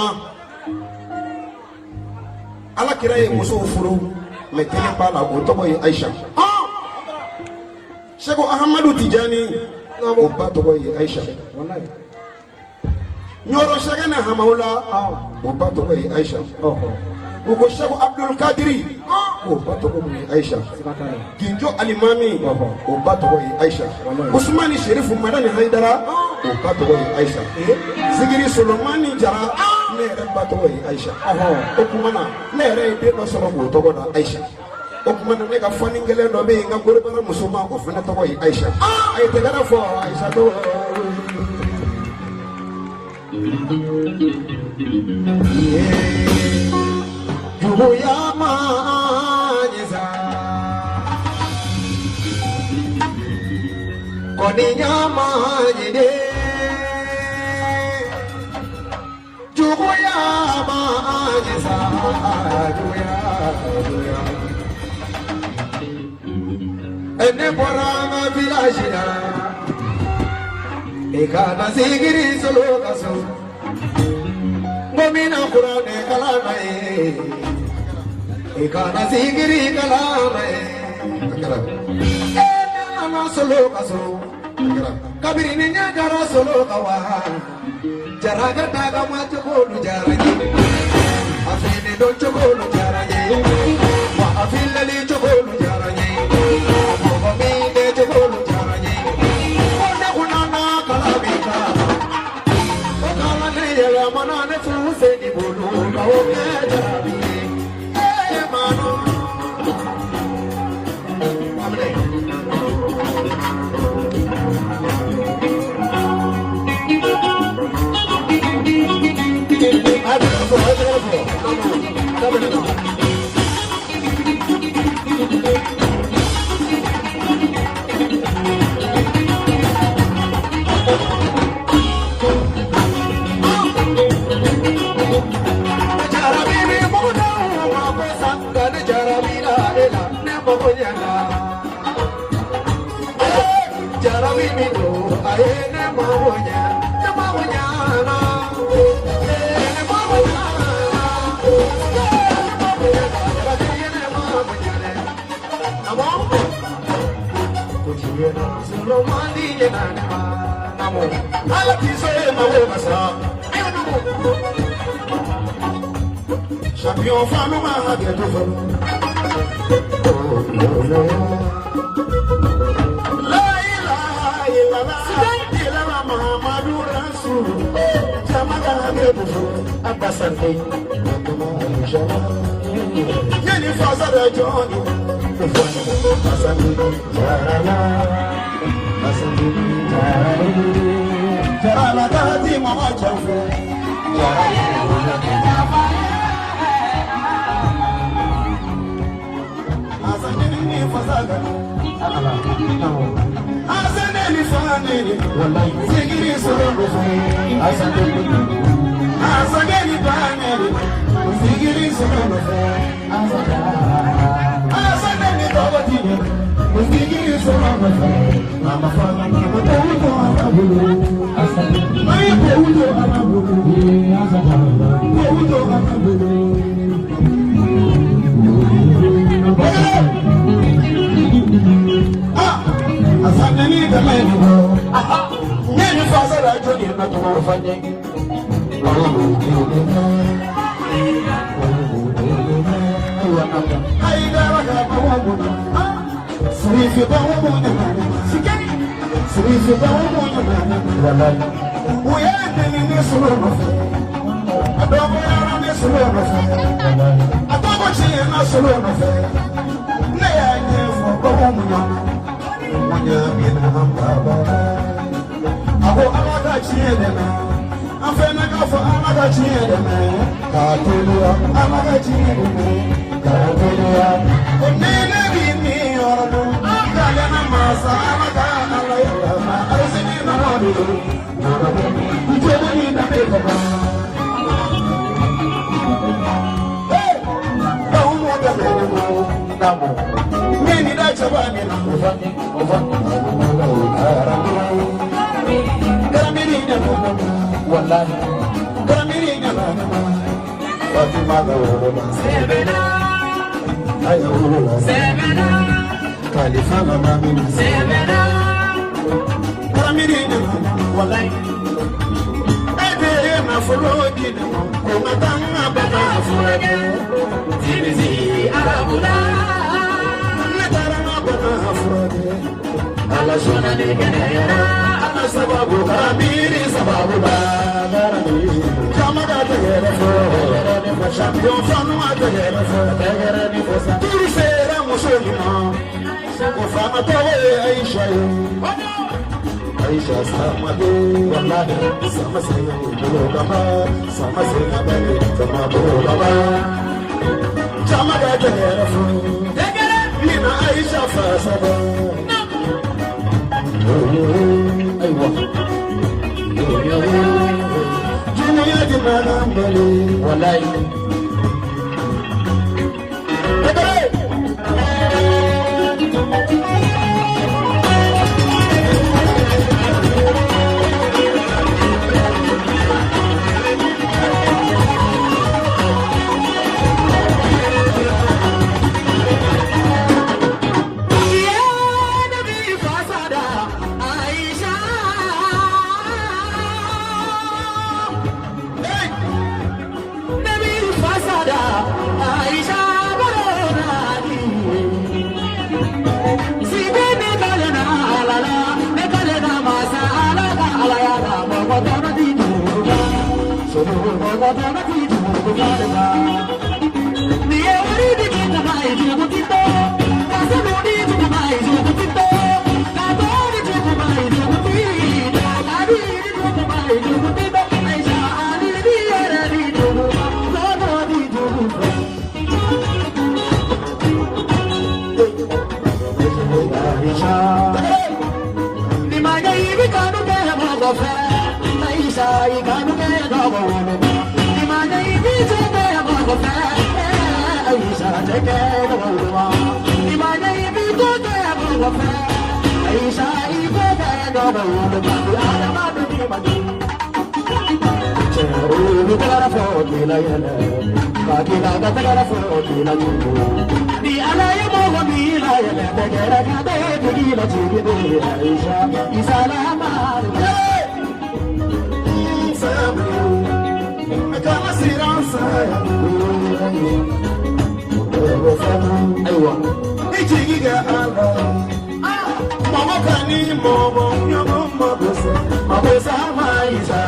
Ala kira ye musow furu mɛ kelen b'a la, o tɔgɔ ye Ayisa. Seko Ahamadu Tijani, o ba tɔgɔ ye Ayisa. Ɲɔrɔ Sɛgɛnɛ Hamawula, o ba tɔgɔ ye Ayisa. U ko Seko Abdul Kadiri, o ba tɔgɔ mun ye Ayisa. Ginjo Alimami, o ba tɔgɔ ye Ayisa. Usumani Sherifu Madani Hayidara, o ba tɔgɔ ye Ayisa. Zigiri Solomani Jara, ne yɛrɛ ba tɔgɔ ye Ayisa. O tuma na ne yɛrɛ ye den dɔ sɔrɔ k'o tɔgɔ da Ayisa. O tuma na ne ka fani kelen dɔ bɛ yen, n ka gorobara musoman, o fana tɔgɔ ye Ayisa. A ye tɛgɛrɛ fɔ Ayisa tɔgɔ. Juguya ma ɲi sa, kɔniya ma ɲi dɛ. Juguya ma ɲi sa, juguya, juguya. Ne bɔra an ka village la, i ka na sigiri solo ka so. N ko mina kuranɛ kalan na ye, i ka na sigiri kalan na ye. E ne nana solo ka so, kabini ni ɲɛ dara solo ka wa. Jaraka daga ma cogo diyara n ye, a fini don cogo diyara n ye, wa a filɛli cogo diyara n ye, a mɔgɔ min de cogo diyara n ye. Ko ne kun nana kala min kama, o kala ne yɛlɛmana ne furu sen bolo ka o kɛ jarabi ye. Ee manu. Aminɛ. A ye tɛgɛrɛ fɔ, a ye tɛgɛrɛ fɔ. Daminɛ na. Jarabi bi mugu ma ko sa, nka ne jarabi la e la, ne mago ɲɛna. Jarabi min don, a ye ne mago ɲɛ, ne mago ɲɛna. Ne mago ɲɛna. Ne mago ɲɛna. Jarabi ye ne mago ɲɛ dɛ. Namo. Ko tiɲɛ na, Solomani ɲɛna ne ma. Namo. Ala k'i se mago ma sa. Ayiwa namo. Champion fanu ma hakɛ to fɔlɔ. La ilaha illallah, illallah Muhammadu Rasul. Jama ka hakɛ to fɔlɔ. Abasante. Yeni fasa da jɔnni. Asante jarala. Asante jarala. Jarala ka di mɔgɔ janfɛ. Asante ni fasa ka. Asante ni faneni. Sigiri sɔrɔ Asante. Asante ni baneni. Sigiri sɔrɔ Asante ni tɔgɔtini. Sigiri sɔrɔ Mama fana mama ko ala bolo. Ayi ko wujo ala bolo. Ko wujo ala bolo. Ah, asante ni dɛmɛ ni bɔ. Ne ni fasa la joli na tɔgɔ fɔ n ye. Ayi dara ka bɔ mun na. Sirifi bɔ mun na. Sirifu bawo mu ɲana. U ye neni ne solo nɔfɛ. A dɔgɔyara ne solo nɔfɛ. A tɔgɔ tiɲɛna solo nɔfɛ. Ne y'a ɲɛfɔ bawo mu ɲana. Mu ɲamina an baba. A ko Ala ka tiɲɛ dɛmɛ. An fɛnɛ k'a fɔ Ala ka tiɲɛ dɛmɛ. K'a teliya Ala ka tiɲɛ dɛmɛ. K'a teliya. O ni ne bi min yɔrɔ dɔn. K'ale na masa Ala ka Ala yɛlɛma. Arisini nana don. Jeli ni danbe kama. Bawo mu dɛmɛ ne ma. Ne ni da cɛba min na. Karamiri ɲana. Wallahi. Karamiri ɲana. Fatima ka wolo la. Sɛbɛnna. A ye wolo la. Sɛbɛnna. Kalifa la mamina. Sɛbɛnna. Karamiri ɲana. Wallahi. E de ye nafolo di ne ma. Ko n ka taa n ka bana furakɛ. Timizi arabula. Ne taara n ka bana furakɛ. Ala sɔnna ni kɛnɛyara. Ala sababu karamiri sababu la. Jama ka tɛgɛrɛ fɔ. Champion fanu a tɛgɛrɛ fɔ. Tɛgɛrɛ ni fɔ sa. Turu sera muso min ma. O fana tɔgɔ ye Aisha ye. Aisha Samade. Wallahi. Sama sena bolo kama. Sama sena bale sama bolo kama. Jama ka tɛgɛrɛ fɔ. Tɛgɛrɛ. Nina Aisha fa saba. Ayiwa. Juguya ti mana bali. Wallahi. Tɛgɛrɛ. Ya Nabi fasada Aisha. Nabi fasada Aisha baronani. Sidi ne kalena alala ne kalena masa ala ka ala ya na mɔgɔ tɔnɔ ti juruba. Solo mɔgɔ tɔnɔ ti juruba. Ni ye wari di k'i kama ye jugu ti tɔ. Ka sanu di jugu ma ye jugu ti tɔ. Ka tɔ di jugu ma ye jugu ti tɔ. Ka di di jugu ma ye jugu ti tɔ. Aisha Ali di yɛrɛ di jugu ma. Tɔnɔ di jugu fɛ. Aisha. Ni ma ɲɛ i bi kanu kɛ mɔgɔ fɛ. Aisha i kanu kɛ dɔgɔ wolo. Ni ma ɲɛ i bi cɛ kɛ mɔgɔ fɛ. Aisha cɛ kɛ dɔgɔ wolo. Ni ma ɲɛ i bi ko kɛ mɔgɔ fɛ. Aisha i ko kɛ dɔgɔ wolo. Adamaden ni ma ɲi. Cɛw bɛ tɛgɛrɛ fɔ k'i la yɛlɛ. Ka k'i la ka tɛgɛrɛ fɔ k'i la jugu. Ni Ala ye mɔgɔ min layɛlɛ tɛgɛrɛ ka bɛɛ tigi la jigi de Aisha i salama. Kana siran saya. Ayiwa. I jigi kɛ Ala. Mɔgɔ ka ni mɔgɔ ɲɔgɔn mago sa. Mako sama Aisha.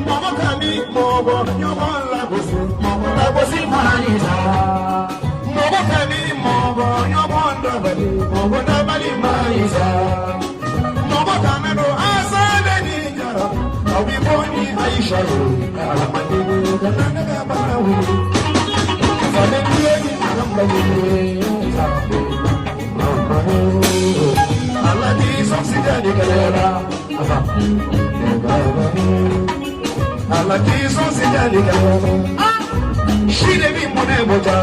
Mɔgɔ ka ni mɔgɔ ɲɔgɔn lagosi. Mɔgɔ lagosi ma Aisha. Mɔgɔ ka ni mɔgɔ ɲɔgɔn dabali. Mɔgɔ dabali ma Aisha. Mɔgɔ kana don asale ni jara. Aw bi bɔ ni Aisha ye. Adamaden kana ne ka bana wuli. Faden tulo ni adamaden. Ala k'i sɔn sida ni kɛlɛ la. Ala k'i sɔn sida ni kɛlɛ la. Si de bi mɔnɛ bɔ ja.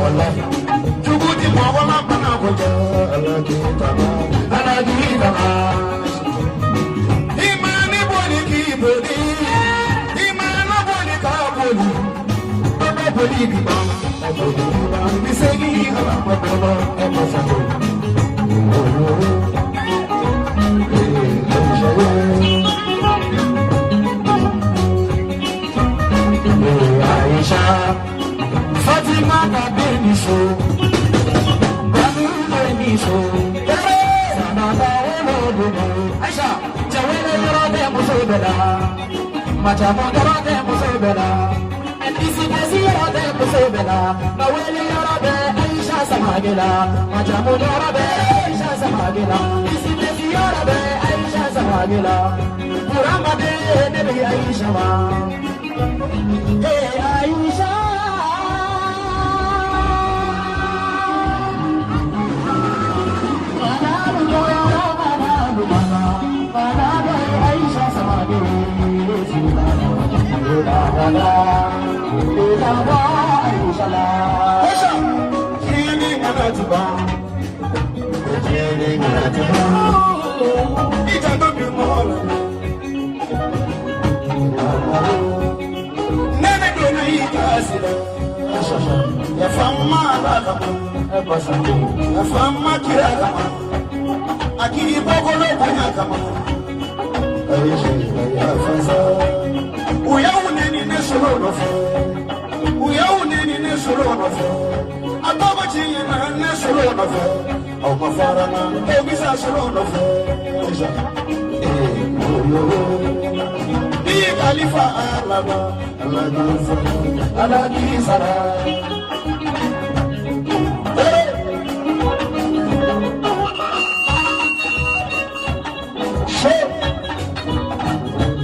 Jugu ti mɔgɔ la bana bɔ ja. Ala k'i tanga. Ala k'i tanga. I ma ni boli k'i boli. I ma na boli k'a boli. Baba boli bi ban. I bi segin ala ma baba ɛ masa ko. Aisha. Fatima ka den so. Banu den so. Sanaba wolo dugu. Aisha, cɛ wele yɔrɔ tɛ muso bɛɛ la, majamu yɔrɔ tɛ muso bɛɛ la, disi yɔrɔ tɛ muso bɛɛ la, nka wele yɔrɔ bɛ Aisha Samake la, majamu yɔrɔ bɛ Aisha Samake la, disi yɔrɔ bɛ Aisha Samake la, Burama den ne bɛ Aisha ma. Hey Aisha. Aisha, jini ŋana ti ban. Jini ŋana ti ban. I janto bi mɔgɔ la. Nɛnɛ donna i kasi la. Yafa n ma Ala kama. Yafa n ma kira kama. A k'i bɔkolo bonya kama. Aisha, yafa sa. U y'aw nɛni ne solo nɔfɛ. U y'aw nɛni ne solo nɔfɛ. A tɔgɔ ci ɲɛna ne solo nɔfɛ. Aw ma fara n na, aw bɛ sa solo nɔfɛ. Aisha, ee, oyo. N'i ye kalifa Ala la, Ala k'i sara. Ala k'i sara.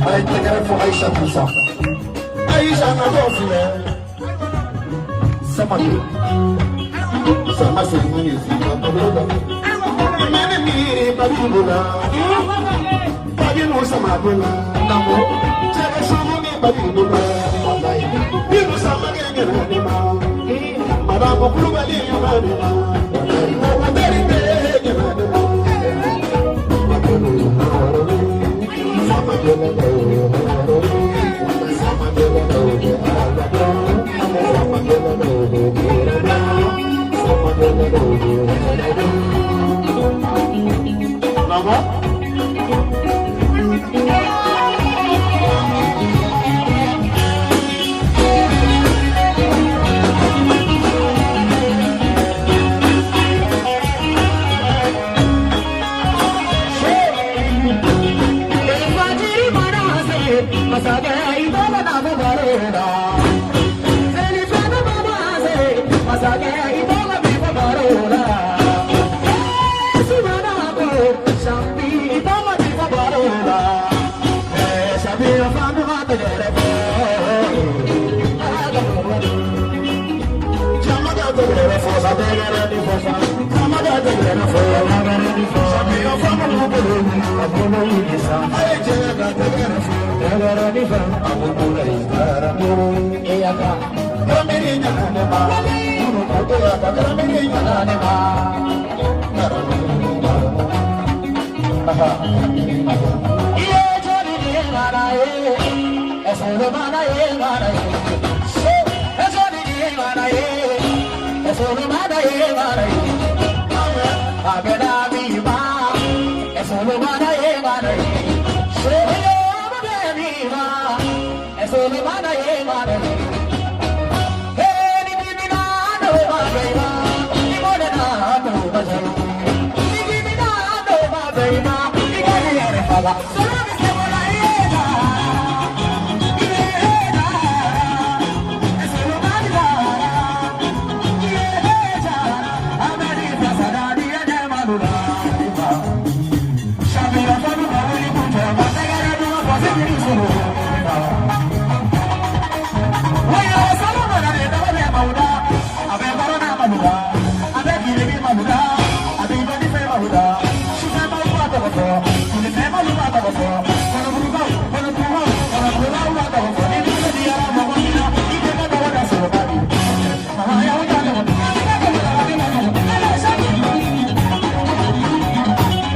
A ye tɛgɛrɛ fɔ Aisha Musa. Aisha natɔ filɛ. Samake. Sama segin ye si ka tɔgɔ la. I ma ne miiri Babibu la. Babibu Samake la. Namo. Cɛkɛ sugu ni Babibu la. Walayi. Binu Samake ɲɛna ne ma. Madamu Kulubali ɲɛna ne ma. Walayi. Mɔgɔ teri tɛ ɲɛna ne ma. Namo. Fajiri mana se, masakɛ i tɔgɔ na fɔ baro la. Selifana mana se, masakɛ i tɔgɔ bɛ fɔ baro la. Sumana ko, Shambi i tɔgɔ bɛ fɔ baro la. Shambi fanu ma tɛgɛrɛ fɔ. Jama ka tɛgɛrɛ fɔ sa. Tɛgɛrɛ ni fɔ sa. Jama ka tɛgɛrɛ fɔ. Tɛgɛrɛ ni fɔ. Samiya fana b'u bolo. A bolo wuli sa. A ye cɛ ka tɛgɛrɛ fɔ. Tɛgɛrɛ ni fɔ. A b'u bolo yen taara. Eyaka. Karamini ɲana ne ma. Eyaka karamini ɲana ne ma. Karamini ɲana. Iye joli ni mana ye, esolo mana ye mana ye. Ejoli ni mana ye, esolo mana ye mana ye. Abena mi ma, esolo mana ye mana ye. Iye abena mi ma, esolo mana ye mana ye. Hey ni ni na no ma be ma, ni mo na no ma je. Ni ni na no ma be ma, ni ga ni re fa la. Solo me se mo la ye na. Iye na, esolo ma ni la. Iye ja, amani fasada ni ene malula. Shabira fanu ma wuli kunje, ma tegere du ma fasi ni solo. Oyo salama na de dawa mauda, abe barona maluda, abe kirebi maluda, abe ibadi fe maluda. Shufe maluda to ko, kule fe maluda to ko, kono buruba, kono buruba, kono buruba to ko. Ni ni di ara mo ko ni na, ike ka dawa da so ba di. Mama ya wa ta ko.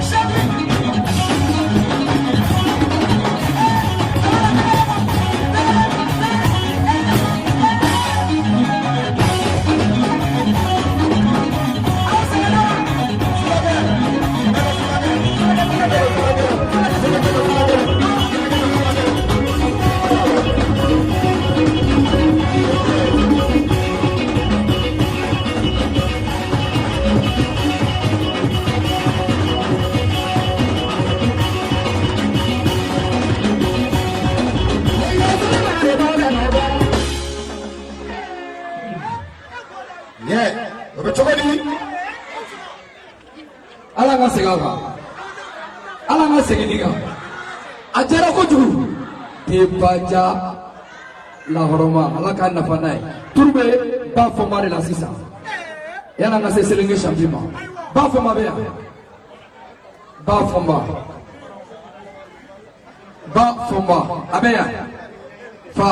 Shabi. Shabi. Ala ka segin a kan, ala ka segin nin kan. A diyara kojugu. Tebaja lahɔrɔma, ala k'a nafa n'a ye. Turu bɛ ba fɔma de la sisan. Yan'an ka se Selenge champion ma, ba fɔma bɛ yan. Ba fɔma, ba fɔma, a bɛ yan fa.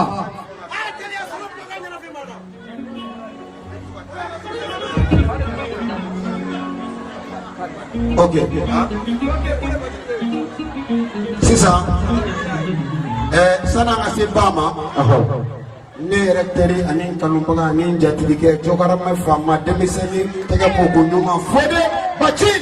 Ok, sisan san'an ka se ba ma, ne yɛrɛ teri ani n kanubaga ani n jatigikɛ Jɔkaramɛ faama denmisɛnnin tɛgɛ ko ko ɲuman Fode Baci.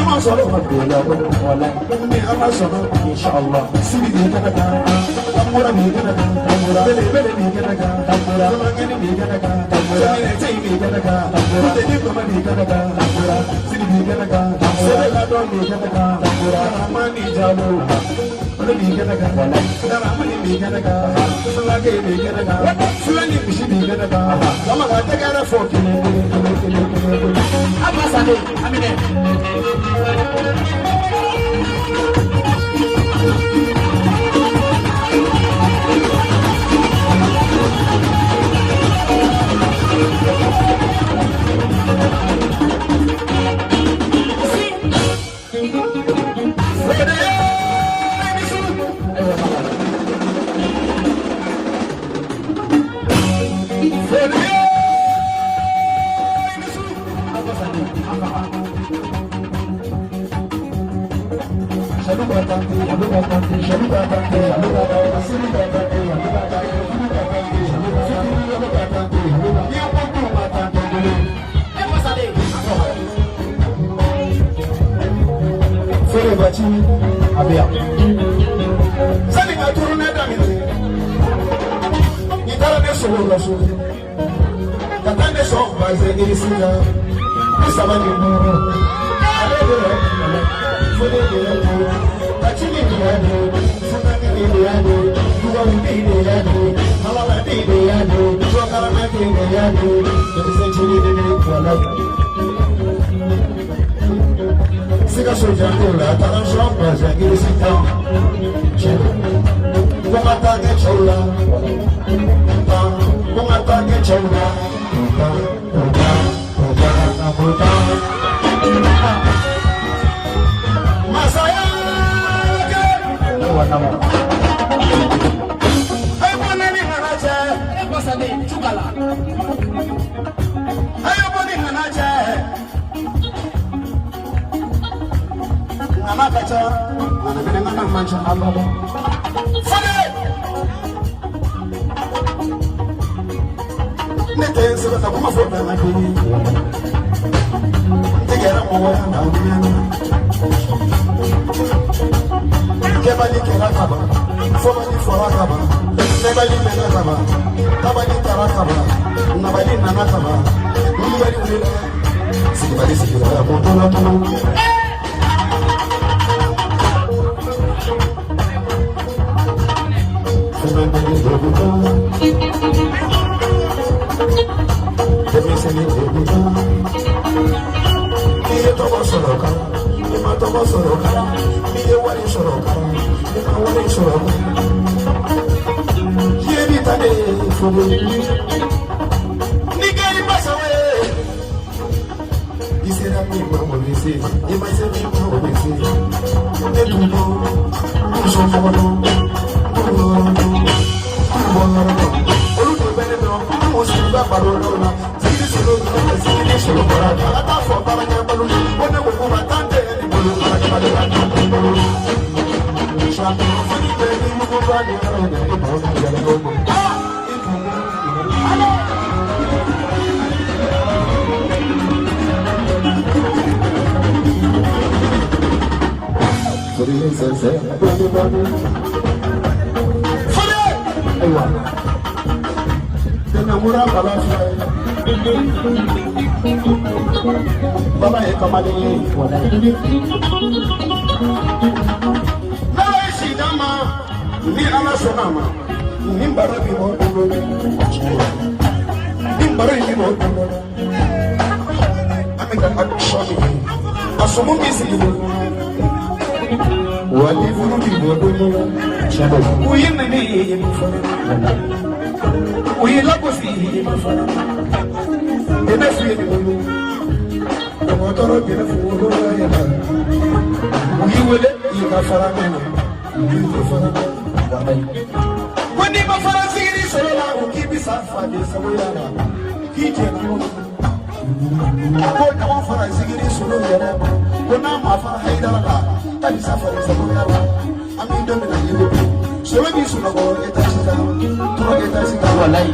ma sɔrɔ ka don la Walayi. Ni Ala sɔnna, Inshallah. Sidi b'i kɛnɛ kan, tambura b'i kɛnɛ kan, Tambura. Belebele b'i kɛnɛ kan, Tambura. Samankɛni b'i kɛnɛ kan, Tambura. Sɛminɛti b'i kɛnɛ kan, Tambura. Futeni kɔmɛ b'i kɛnɛ kan, Tambura. Sidi b'i kɛnɛ kan, Tambura. Sɛbɛladɔn b'i kɛnɛ kan, Tambura. Karamani Jalo, olu b'i kɛnɛ kan, Walayi. Daramani b'i kɛnɛ kan, Fulakɛ b'i kɛnɛ kan, Fulani misi b'i kɛnɛ kan, Jama ka tɛgɛrɛ fɔ kelen kelen kelen kelen kelen kelen. Abba Sade, Aminɛ. Ayiwa, baba. Abba Sade, an baba. Abba Sade, an baba. A bɛ yan. Sani ka tournée daminɛ, i taara ne sogo la so ka taa ne sɔn bazin irisi la 35, ale de yɛrɛ minɛ fo ne de yɛrɛ to kacili de y'a don, funankɛni de y'a don, dugawuden de y'a don, halaladen de y'a don, jɔkaranaden de y'a don, denmisɛn cili de de Walayi. Sikaso janto la taara sɔn bazin irisi kan Tiɲɛ don. Ko n ka taa kɛ cɛw la tan, ko n ka taa kɛ cɛw la tan, o tan, o tan, o tan. Masaya kɛ. Ayiwa, naamu. A ye bɔ ne ni nana cɛ. Abba Sade, Cukala. A ye bɔ ni nana cɛ. Nana ka ca, nana fɛnɛ nana man ca. Abada. Fɔlɔ. Ne tɛ n sɛbɛ ka kuma fɔ bɛɛ den ye. N tigɛra mɔgɔ ya la o mɛnna. Kɛbali kɛra kaban, fɔbali fɔra kaban, sɛbali mɛnna kaban, tabali taara kaban, nabali nana kaban, wulibali wulila, sigibali sigira ko tɔnɔ tɔnɔ. Funankɛni de bɛ taa, denmisɛnnin de bɛ taa. N'i ye tɔgɔ sɔrɔ kan, n'i ma tɔgɔ sɔrɔ kan, n'i ye wari sɔrɔ kan, n'i ma wari sɔrɔ kan. Diɲɛ bi ta de fogo. Ni kɛra i basaw ye, i sera min ma o bɛ se, i ma se min ma o bɛ se. Ne t'u dɔn, n t'u somɔgɔ dɔn, n t'u yɔrɔ dɔn, n t'u bɔ yɔrɔ dɔn. Olu de bɛ ne dɔn, n m'u sigi u ka baro dɔw la. Sigili solo ɲɔgɔn fɛ, sigili solo bɔra. A ka taa fɔ baarakɛbalo ye, ko ne ko k'u ka taa n tɛ ne bolo, baarakɛbalo ka taa n bolo. Champion fani bɛ ni yuguba ni yɔrɔ in na, i b'o ka yɛlɛ o ma. I tun bɛ Foli sɛnsɛn, bɔnni bɔnni. Foli! Ayiwa. Tɛnɛmura bala filɛ ye. Bala ye kamalen ye. Walayi. N'Ala ye si d'an ma, ni Ala sɔnna a ma, nin baro bi bɔ don dɔ la. Tiɲɛ don. Nin baro in bi bɔ don dɔ la. An bɛ ka action min kɛ, a sumu b'i sigi don dɔ la. Wa livre bi bɔ don dɔ la. Tiɲɛ don. U ye nɛni ye, i ma fɔ. Walayi. U ye lagosi ye, i ma fɔ. Dɛmɛ f'u ye nin bolo. Dɔgɔtɔrɔ dɛmɛ f'u wolo la yɛlɛ. U y'i wele i ka fara ne na. I ka fara ne na. Walayi. Ko n'i ma fara sigili sɔrɔ la, o k'i bi sa faden sagoya la. K'i jɛna o ma. Ko ɲɔgɔn fara sigili sɔrɔ yɛrɛ ma. Ko n'a ma fara hayidara la, k'a bi sa faden sagoya la. An bɛ don min na i ko bi, solo b'i sunɔgɔ étage kan, tɔrɔ étage kan. Walayi.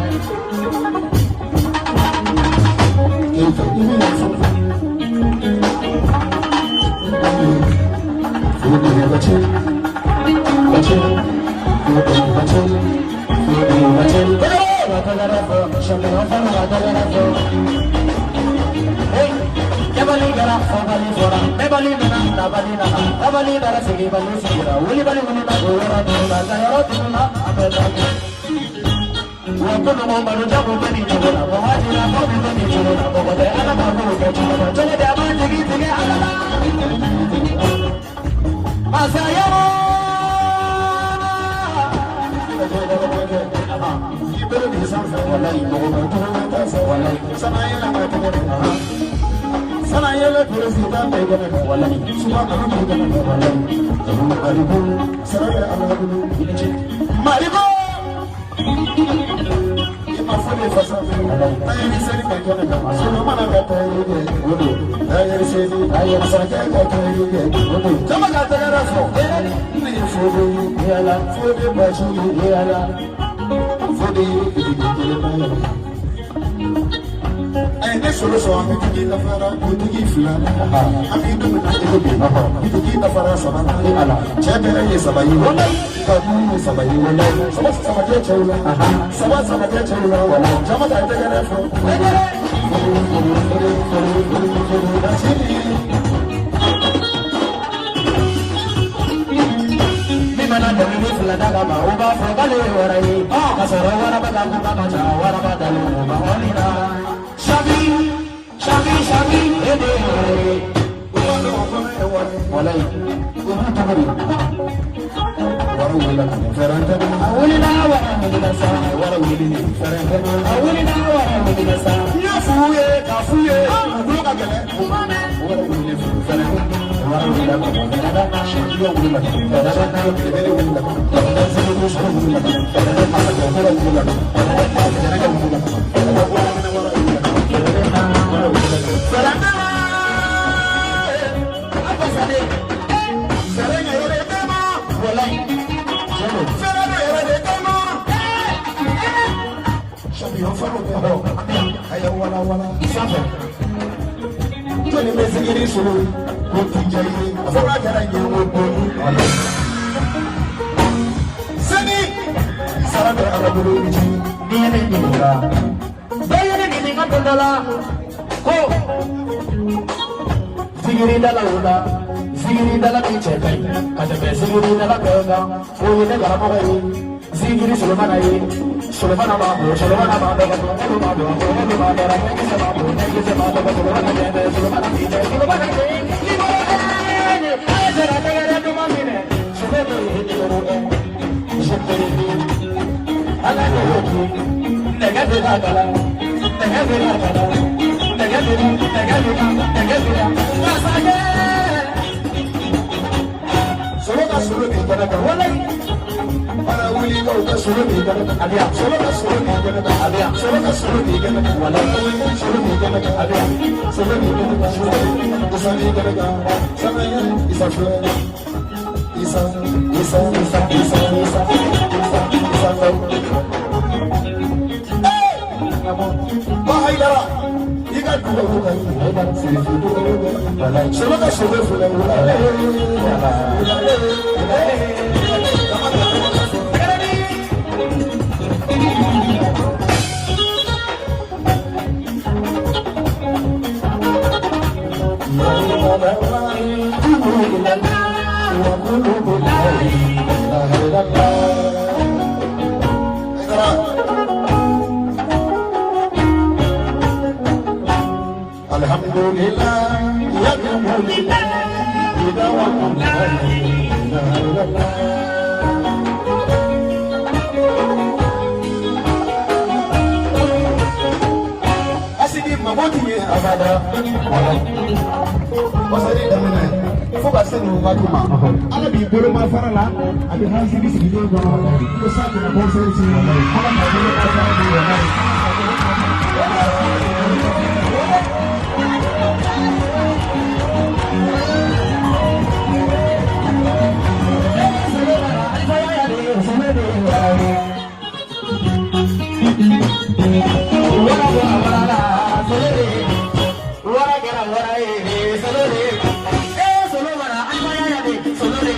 Keyita, i bɛ yan fɛn fɛn.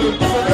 Solo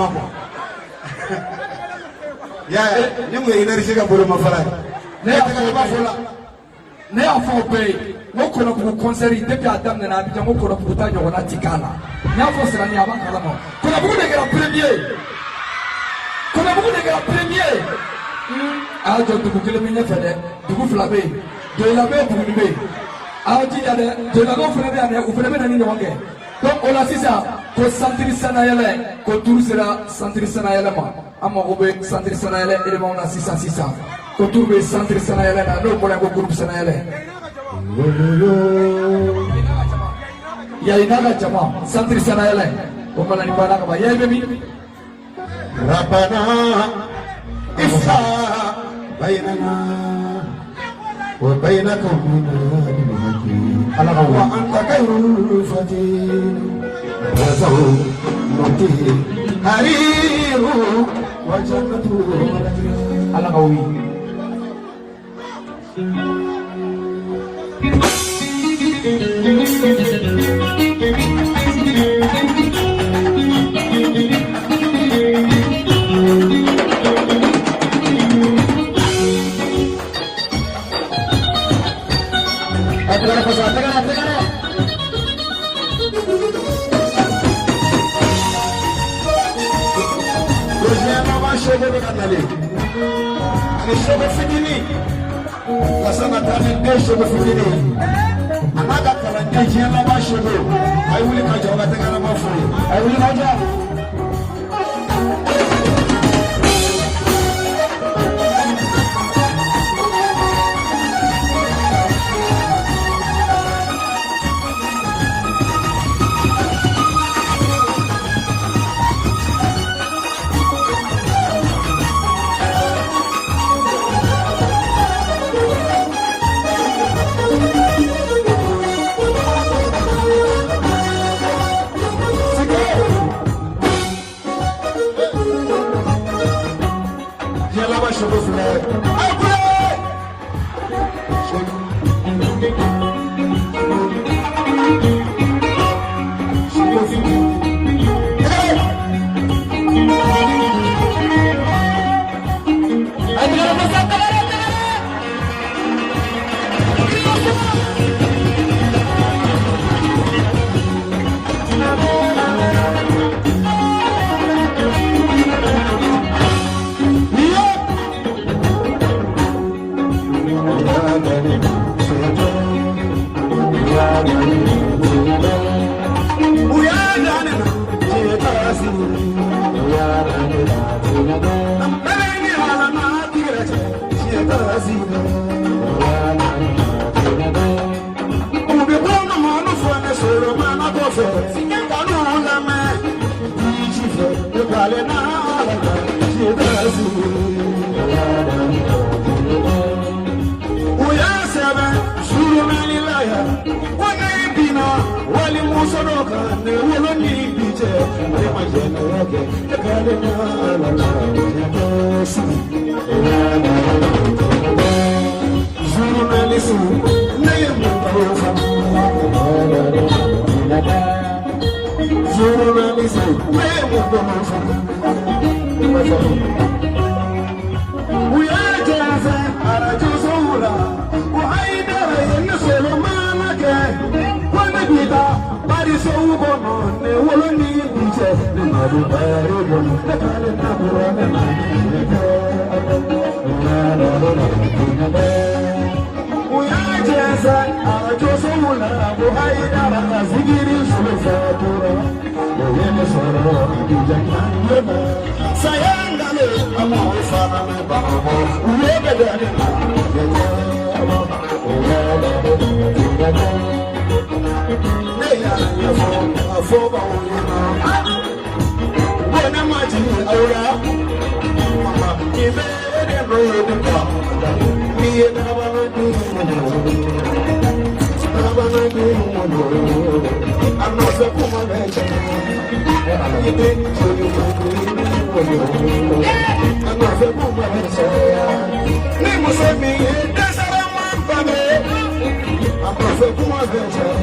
ma quoi. Y'a ye, ni mun ye énergie ka bolomafara ye. Ne y'a tɛgɛ b'a fɔ la. Ne y'a fɔ o bɛɛ ye n ko Kɔnɔbugu concert depuis a daminɛna Abidjan, n ko Kɔnɔbugu ta ɲɔgɔnna ti k'a la. N y'a fɔ Sirani, a b'a kalama. Kɔnɔbugu de kɛra premier, Kɔnɔbugu de kɛra premier. A y'a jɔ, dugu kelen bɛ ɲɛfɛ dɛ, dugu fila bɛ yen, Doyila bɛ yen, Buguni bɛ yen. A y'aw jija dɛ, Doyilakaw fana bɛ yan dɛ, u fana bɛ na ni ɲɔgɔn kɛ. Donc o la sisan, ko centre sanayɛlɛ, ko tour sera centre sanayɛlɛ ma. An mago bɛ centre sanayɛlɛ éléments na sisan sisan. Ko tour bɛ centre sanayɛlɛ na, n'o bɔra yen, ko groupe sanayɛlɛ. Yayi n'a ka jama, centre sanayɛlɛ o mana ni banna ka ban. Yayi bɛ min? ربنا افتح بيننا وبين قومنا بالحق وأنت خير الفاتحين وزوجته حرير وجنة. Ala ka wuli. A tɛgɛrɛ kɔsɔn, a tɛgɛrɛ, a tɛgɛrɛ. Diɲɛ laban seko bɛ ka nalen ani seko fitinin Lasana taa ni den seko fitinin a n'a ka kalanden. Diɲɛ laban seko, a ye wuli ka jɔ ka tɛgɛrɛ ma f'u ye. A ye wuli ka jɔ. Diɲɛ laban seko filɛ, a ye kule. Seko fitinin. Tɛgɛrɛ. A ye tɛgɛrɛ kɔsɔn, tɛgɛrɛ, tɛgɛrɛ. U y'a sɛbɛn surunalila yan ko ne binna wali muso dɔ kan, ne wolo ni bi cɛ, ne ma jɛnɛya kɛ, ne k'ale na ala la diɲɛ sigi. Surunalisi, ne ye mun k'o faamu? Surunalisi, ne ye mun k'o faamu? U y'a jɔnfɛ arajo sow la ko Hayidara ye ne sɔrɔ maana kɛ, ko ne bi taa bari sow kɔnɔ, ne wolo ni bi cɛ, ne ma don bari kɔnɔ, ne k'ale na bɔra ne na ne kɛ. U y'a jɛnsɛn arajo sow la ko Hayidara ka zikiri sulu fatura, o ye ne sɔrɔ Abijan na. Saya ngale a m'o fana mɛn Bamakɔ, u ye bɛ da ne ma. Ne y'a ɲɛfɔ a fɔbaw ɲɛna ko ne ma jigin aw la. Mama, nin bɛɛ de nɔ ye ne ba. N'i ye dagabana dun dagabana dun a nɔfɛ kuma bɛ caya. I tɛ joli a nɔfɛ kuma bɛ caya. Ni muso min ye dɛsɛra ma bange, a nɔfɛ kuma bɛ caya.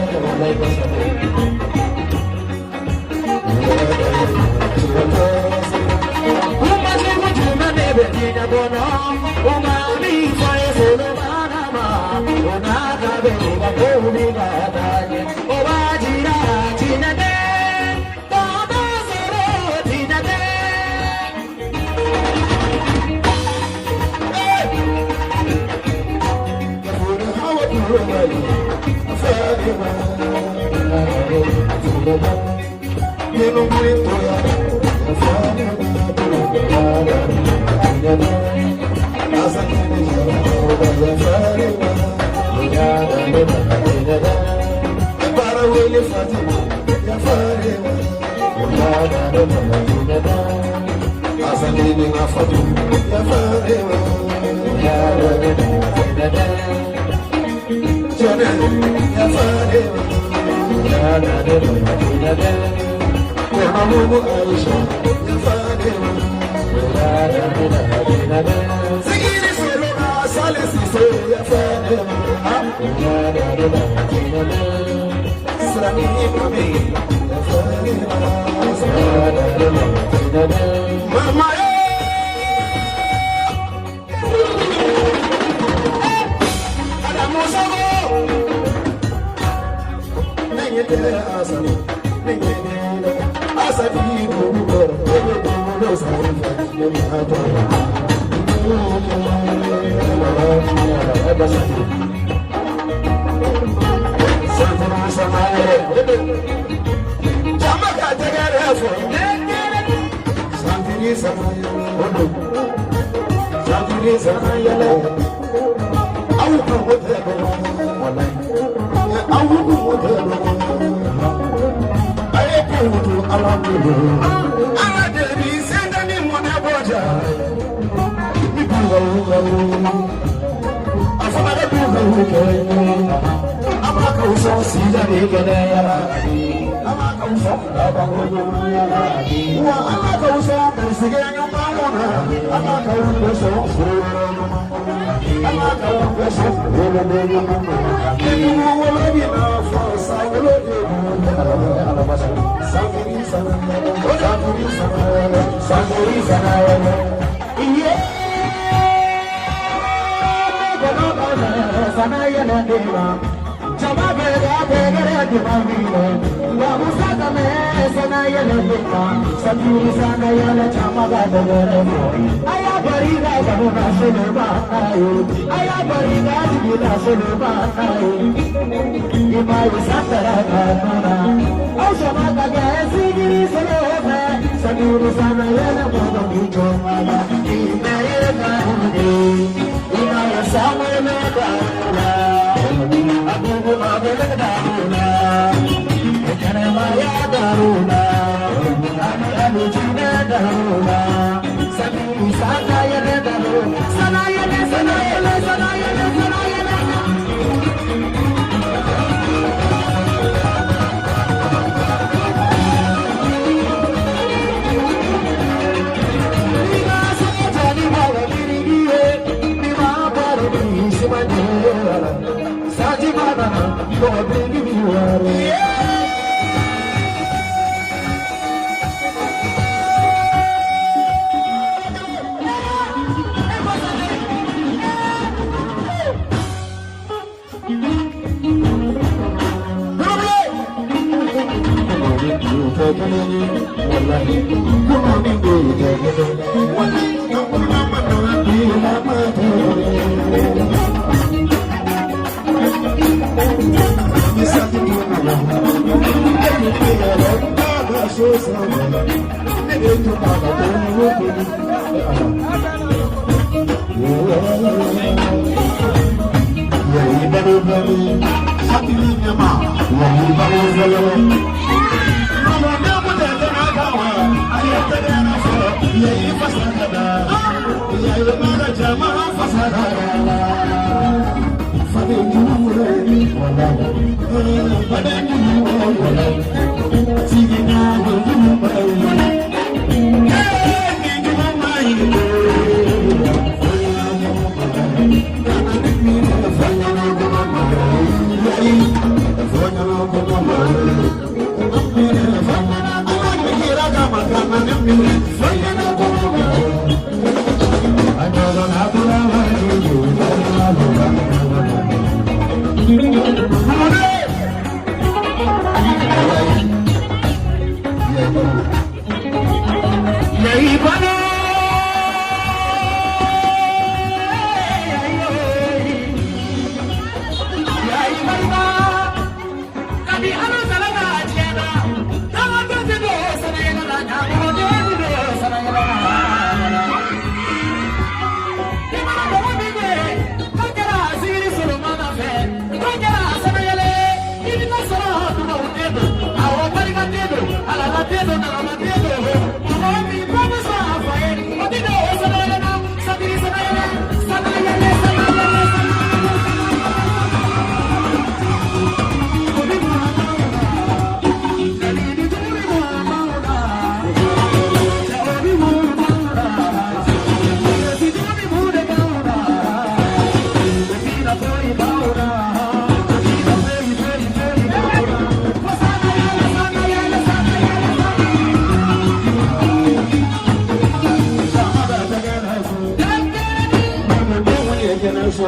se o.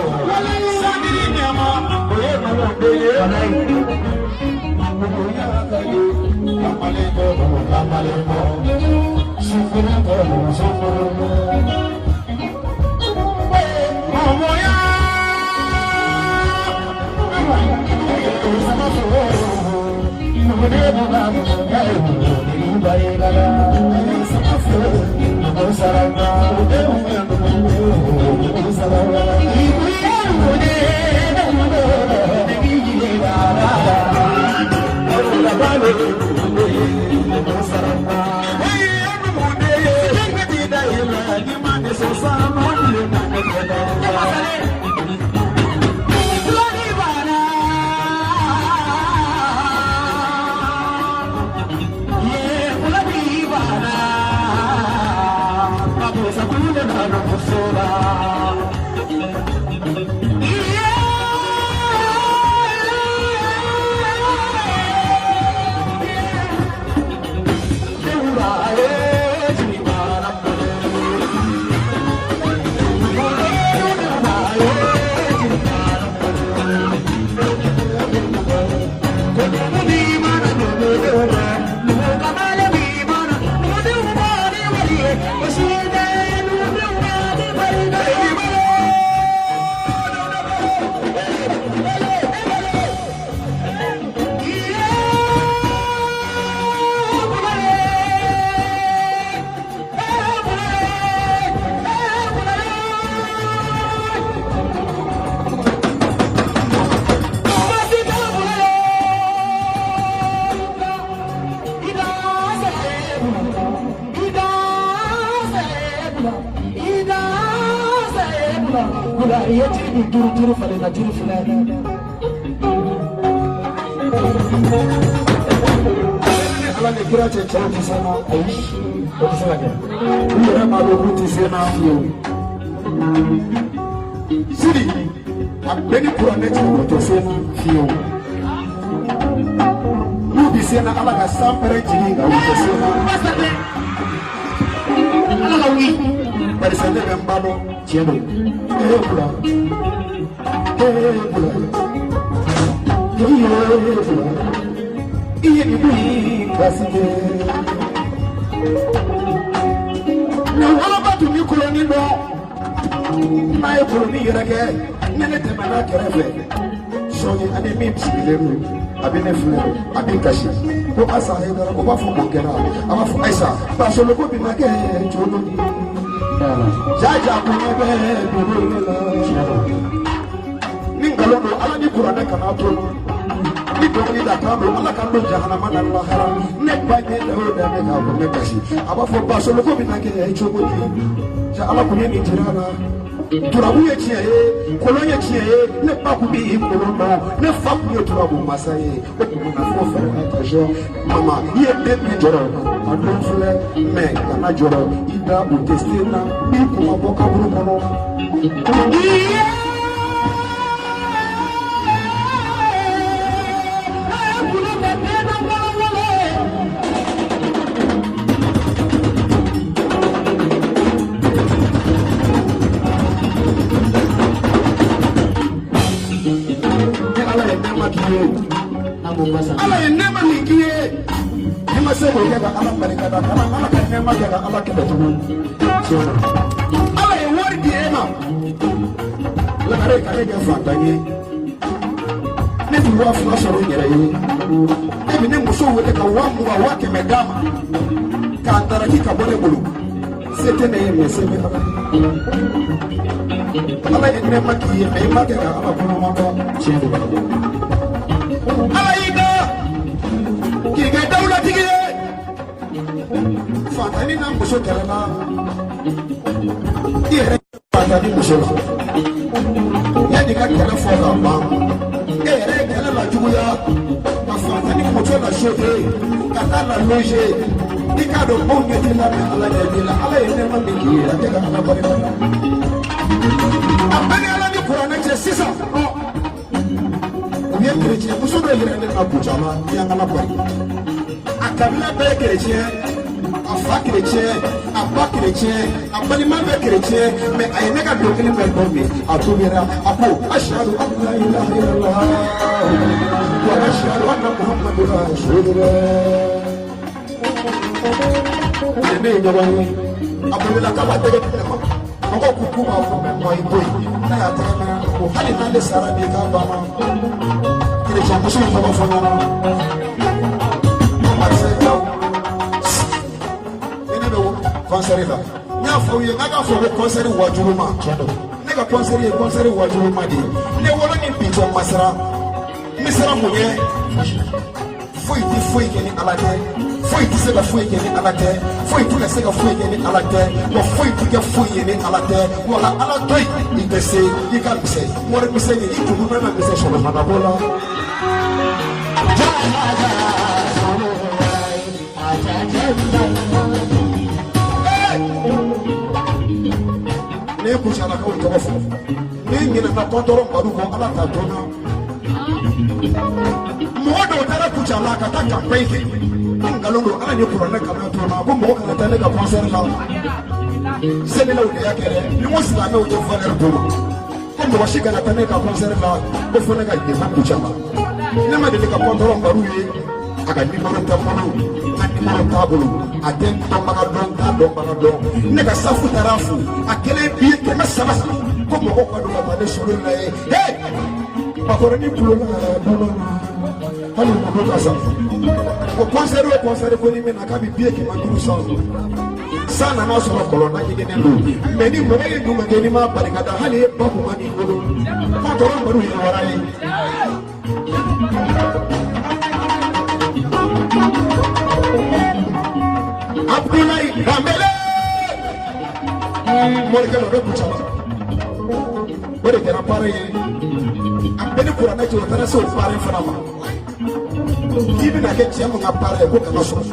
Sangiri ɲama o ye numu den ye. Numuya ka ye kamalen kɔ kamalen kɔ sukuru kɔ sukuru kɔ. Mɔmɔya. Ala ni kira cɛ cɛw tɛ se na ayi o tɛ se ka kɛ u yɛrɛ b'a dɔn k'u tɛ se na fiyewu sidi a bɛɛ ni kuranɛ cɛ o tɛ se na fiyewu n'u bɛ se na ala ka san pɛrɛn jigin nka u tɛ se na Ala ka wuli. Barisa ne bɛ n ba dɔn Tiɲɛ don. Ee bula ee bula ee bula i ye nin dun in kasi kɛ ne woloba tun bɛ kolonin dɔn n'a ye kolonin yɛrɛ kɛ ne ne tɛmɛna kɛrɛfɛ sɔɔni ani min sigilen don a bɛ ne filɛ a bɛ kasi ko asa hayidara o b'a fɔ mun kɛra a b'a fɔ ayisa basoloko bɛ na kɛ cogo di jaja kun ɲɛ bɛ dugu in la ni nkalon don ala ni kuranɛ kana to ni dɔnkili da kan don ala ka don jahanama na lahara ne ba ɲɛ da o da ne k'a ko ne kasi a b'a fɔ basoloko bɛ na kɛ cogo di ja ala kun ye nin jira la turabu ye tiɲɛ ye kolon ye tiɲɛ ye ne ba kun bɛ kolon dɔn ne fa kun ye turabu masa ye o kun bɛ na fɔ fɛrɛ attention mama i ye den min jɔrɔ a don filɛ mɛ kana jɔrɔ i da o tɛ se na i kun ma bɔ kaburu kɔnɔ. Ni ala ye nɛɛma k'i ye ala ye nɛɛma min k'i ye n'i ma se k'o kɛ ka ala barika da kana ala ka nɛɛma kɛ ka ala kɛlɛ tugun ala ye wari di e ma lakare ka ne kɛ fantan ye ne bɛ 2000 sɔrɔ n yɛrɛ ye e bɛ ne muso wele ka 20,000 100,000 d'a ma k'a daraki ka bɔ ne bolo se tɛ ne ye mɛ se bɛ ala ye ala ye nɛɛma k'i ye mɛ i ma kɛ ka ala kɔnɔma dɔn Tiɲɛ don. Ala y'i da k'i kɛ dawulatigi ye fatani n'a muso kɛlɛla i yɛrɛ fatani muso la yanni ka kɛlɛ fɔ ka ban e yɛrɛ ye kɛlɛ la juguya ka fatani muso la sote ka taa la loger i k'a dɔn maaw ɲɛ t'i la mɛ ala ɲɛ b'i la ala ye nɛɛma min k'i ye a tɛ ka ala barika da a bɛɛ ni ala ni kuranɛ cɛ sisan u ye kerecɛn muso dɔ yɛrɛ ne na Kucala ni an kana bari a kabila bɛɛ ye kerecɛn a fa fa kerecɛn, a ba kerecɛn, a balima bɛɛ kerecɛn, mais a ye ne ka dɔnkili mɛn don min, a tubira, a ko ashadu an la ilaha illallah wa ashadu anna muhammadu rasulullah. Ne ye ɲɔgɔn ye, a bolila k'a b'a tɛgɛ di ne ma. Mɔgɔw ko k'u b'a fɔ mɛ mɔ i bɔ yen n'a y'a tɛgɛ minɛ, ko hali n'ale sara bi k'a banna. Kerecɛn muso in tɔgɔ fɔ ɲɛna ko Marcel Daw. Ni ne bɛ concert la, n y'a fɔ aw ye n k'a ka fɔ ko concert wajulu ma. Ne ka concert ye concert wajulu ma de ye. Ne wolo ni bi cɛ, ma siran. N bɛ siran mun ɲɛ? Foyi tɛ foyi kɛ ni Ala tɛ, foyi tɛ se ka foyi kɛ ni Ala tɛ, foyi tɛ ka se ka foyi kɛ ni Ala tɛ, wa foyi tɛ kɛ foyi ye ni Ala tɛ. Wa ka Ala to yen, i tɛ se, i ka misɛn wari misɛn ye, i tugu bɛ na misɛn sɔgɔmada ko la. Ne kucalakaw tɔgɔ fɔ, ne ɲinɛna kɔntɔrɔ Madu kɔ, Ala ta dɔn na. Mɔgɔ dɔw taara Kucala ka taa campagne kɛ, ni nkalon don, Ala ni kuranɛ kalan to na ko mɔgɔ kana taa ne ka concert la. Selilaw de y'a kɛ dɛ. Ni n ko silamɛw tɛ valeur d'u ma, ko mɔgɔ si kana taa ne ka concert la, ko fo ne ka ɲɛfɔ Kucala. Ne ma deli ka kɔntɔrɔ Madu ye, a ka nimoro tɛ n bolo, n ka nimoro t'a bolo, a tɛ n dɔnbaga dɔn, n t'a dɔnbaga dɔn. Ne ka safu taara fo a kelen bi 300 ko mɔgɔw ka don ka taa ne solo la ye. Hey, bakɔrɔni kulo la bolo na, hali mɔgɔ ka sa ko concert o concert ko ni bɛna k'a bɛ biye 500 san. San nana sɔrɔ kɔlɔnda ɲɛgɛnnen don, mɛ ni mɔgɔ ye ɲuman kɛ, n'i m'a barika da, hali e ba kun ma n'i bolo. Kɔntɔrɔ Madu ye wara ye. Abdoulaye Danbele, morikɛ dɔ bɛ Kucala, o de kɛra baara ye. A bɛɛ ni kuranɛ cɛ, o taara se o baara in fana ma. K'i bɛna kɛ cɛ mun ka baara ye, ko kana sɔrɔ.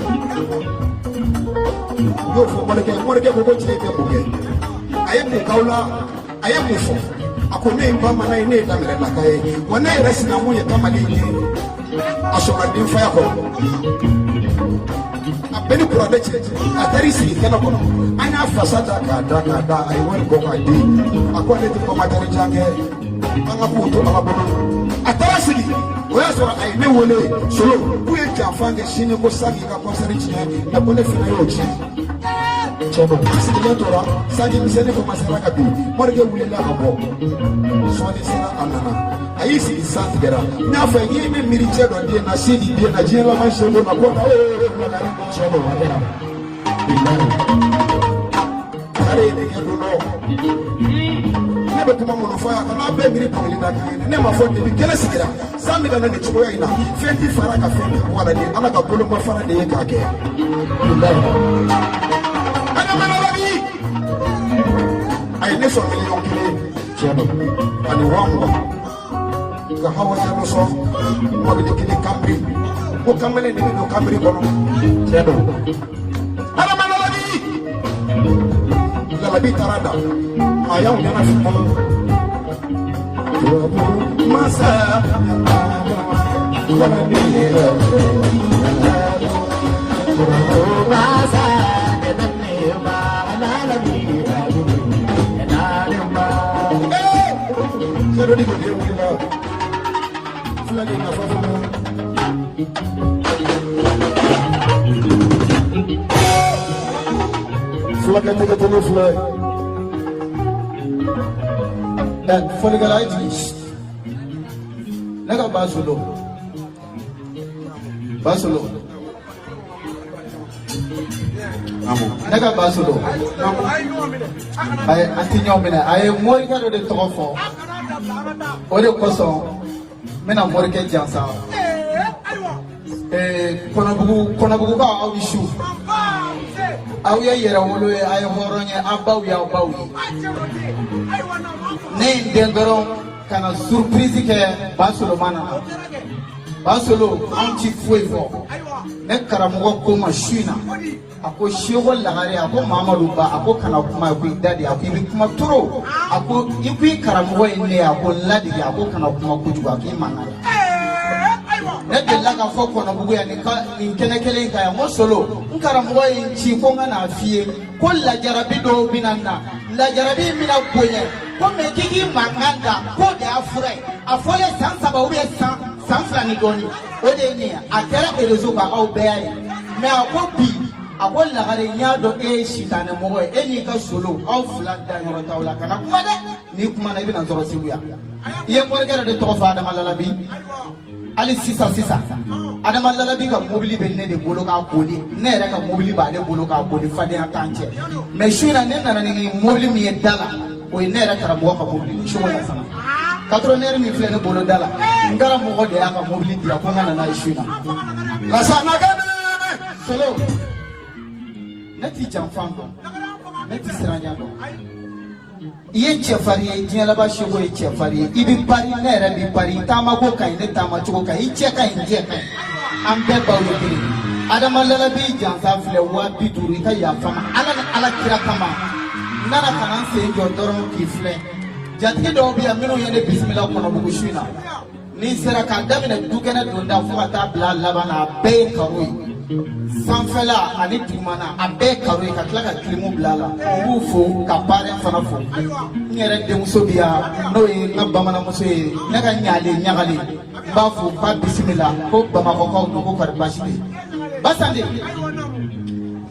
U y'o fɔ morikɛ. Morikɛ ko ko cɛ bɛ mun kɛ? A ye mun k'aw la? A ye mun fɔ? A ko ne ye bamanan ye, ne ye daminɛlaka ye, wa ne yɛrɛ sinankun ye kamalen ye, a sɔnna denfaya kɔrɔ. A bɛɛ ni kuranɛ cɛ, a taara i sigi kɛnɛ kɔnɔ, an y'a fasa da k'a da k'a da, a ye wari bɔ k'a di. A ko ale tɛ kɔmatɛri jan kɛ, an ka k'u to Ala bolo. A taara sigi, o y'a sɔrɔ a ye ne wele solo k'u ye janfa kɛ sini, ko sanji ka kɔnsɛri tiɲɛ, mɛ ko ne fana y'o tiɲɛ. Cɛ don, an sigilen tora, sanji misɛnnin kɔmasera ka bin. Morikɛ wulila ka bɔ, sɔɔni sera, a nana, a y'i sigi, san tigɛra. N y'a fɔ ye, k'i bɛ miiri cɛ dɔ den na, se di den na, diɲɛ laban seko na ko na ee Cɛ don, a kɛra. Ale ye nin kɛ don dɔ. Ne bɛ kuma minnu fɔ yan, kana bɛɛ miiri dɔnkili da kan ye. Ne ma fɔ depi kɛnɛ sigira, san bɛ ka na nin cogoya in na, fɛn ti fara ka fɛn bɛɛ bɔ a la, ni Ala ka bolomafara de ye k'a kɛ. Adamadabi a ye ne sɔn 1,000,000. Cɛ don. Ani 20,000 ka hawa jalo sɔn mɔbili kelen kanbiri, ko kamalen de bɛ don kanbiri kɔnɔ. Cɛ don. Adamadabi lalabi taara da maa y'anw ɲɛna fi kɔnɔ. Tubabu masa wala ni yɛrɛ. Masa ne ba la la mi na le ma. Cɛ dɔ de ko den wulila fila de nafa fana. Fulakɛ tɛgɛ tɛgɛ filɛ. Ɛ fɔlikɛla, ye jigin. Ne ka Basolo, Basolo, ne ka Basolo, ayi, an ti ɲɔgɔn minɛ. A ye morikɛ dɔ de tɔgɔ fɔ, o de kosɔn n bɛna morikɛ jansa. Ee, Kɔnɔbugu, Kɔnɔbugukaw, aw ni su. Aw ye yɛrɛwolo ye, aw ye hɔrɔn ye, aw baw y'aw baw ye. Ne ye n den dɔrɔn ka na surprise kɛ Basolo ma nana. Basolo, anw ti foyi fɔ. Ne karamɔgɔ ko n ma su in na, a ko Seko Lagare, a ko Mamadu Ba, a ko kana kuma, a ko i da de, a ko i bɛ kuma trop, a ko i ko i karamɔgɔ ye ne ye, a ko n ladege, a ko kana kuma kojugu, a k'i mankan ye. Ne delila k'a fɔ Kɔnɔbugu yan nin ka nin kɛnɛ kelen in kan yan, n ko Solo, n karamɔgɔ ye n ci ko n ka n'a f'i ye ko lajarabi dɔw bɛna na, lajarabi in bɛna bonya ko mɛ k'i k'i mankan da, k'o de y'a fura ye. A fɔlen san 3 ou bien san 2 ni dɔɔnin, o de ye nin ye. A kɛra réseau kan, aw bɛɛ y'a ye. Mɛ a ko bi, a ko Lagare, n y'a dɔn e ye sitanɛ mɔgɔ ye, e n'i ka Solo, aw fila da yɔrɔ t'aw la. Kana kuma dɛ, n'i kumana i bɛna sɔrɔ Segu yan. I ye morikɛ dɔ de tɔgɔ fɔ, Adama Lalabi. Hali sisan sisan, Adama Lalabi ka mobili bɛ ne de bolo k'a boli, ne yɛrɛ ka mobili b'ale bolo k'a boli, fadenya t'an cɛ. Mɛ su in na, ne nana ni mobili min ye da la, o ye ne yɛrɛ karamɔgɔ ka mobili ye. Soko Lasana 80 min filɛ ne bolo da la, n karamɔgɔ de y'a ka mobili di yan ko n ka na n'a ye su in na. Lasana Kane. Solo, ne t'i janfan dɔn, ne t'i siranya dɔn. I ye cɛfarin ye, diɲɛ laban seko ye cɛfarin ye. I bɛ pari, ne yɛrɛ bɛ pari. I taamako ka ɲi, ne taamacogo ka ɲi. I cɛ ka ɲi, n cɛ ka ɲi, an bɛɛ baw ye kelen. Adama Lalabi jansa filɛ 50,000. I ka yafa n ma Ala ni Ala kira kama. N nana ka na n sen jɔ dɔrɔn k'i filɛ. Jatigi dɔw bɛ yan minnu ye ne bisimila Kɔnɔbugu su in na. N'i sera k'a daminɛ dukɛnɛ donda fo ka taa bila a laban na, a bɛɛ ye karo ye, sanfɛla ani dugumana, a bɛɛ ye karo ye, ka tila ka kilimu bila a la. N b'u fo ka parrain fana fo. N yɛrɛ denmuso bɛ yan, n'o ye n ka bamananmuso ye, ne ka ɲalen ɲagalen, n b'a fo k'a bisimila ko Bamakɔkaw don, ko kɔri baasi tɛ yen. Basande,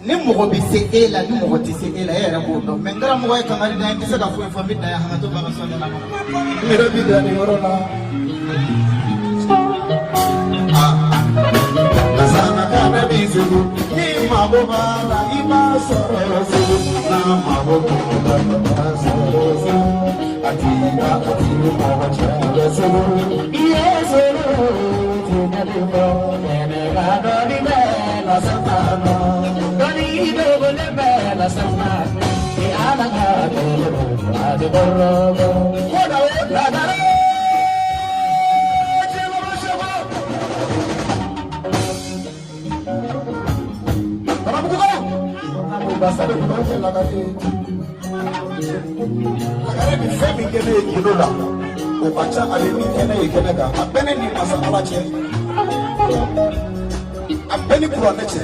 ni mɔgɔ bɛ se e la, ni mɔgɔ tɛ se e la, e yɛrɛ b'o dɔn. Mɛ n karamɔgɔ ye kangari da, n tɛ se ka foyi fɔ, n bɛ dan yan. Hakɛto ba ka sɔnni la. N yɛrɛ bi dan nin yɔrɔ la. Lasana Kane bi Segu, ni mago b'a la, i b'a sɔrɔ Segu. N'a mago b'a la, i b'a sɔrɔ Segu. A ti ba, a ti mɔgɔ cɛ bɛ Segu. I ye Solo tiɲɛ de fɔ, kɛnɛ ka dɔɔnin bɛ Lasana nɔ. Dɔnni dogolen bɛ Lasana, ni Ala ka kɛlɛ don, a tɛ kɔrɔbɔ. Ko da o Lagare. Diɲɛ laban seko. Kɔnɔbugukaw. Basade kun tɛ Lagare ye. Lagare bi fɛn min kɛ ne ye gindo la, o ka ca, a bɛ min kɛ ne ye kɛnɛ kan, a bɛɛ ne ni masa Ala cɛ. A bɛɛ ni kuranɛ cɛ.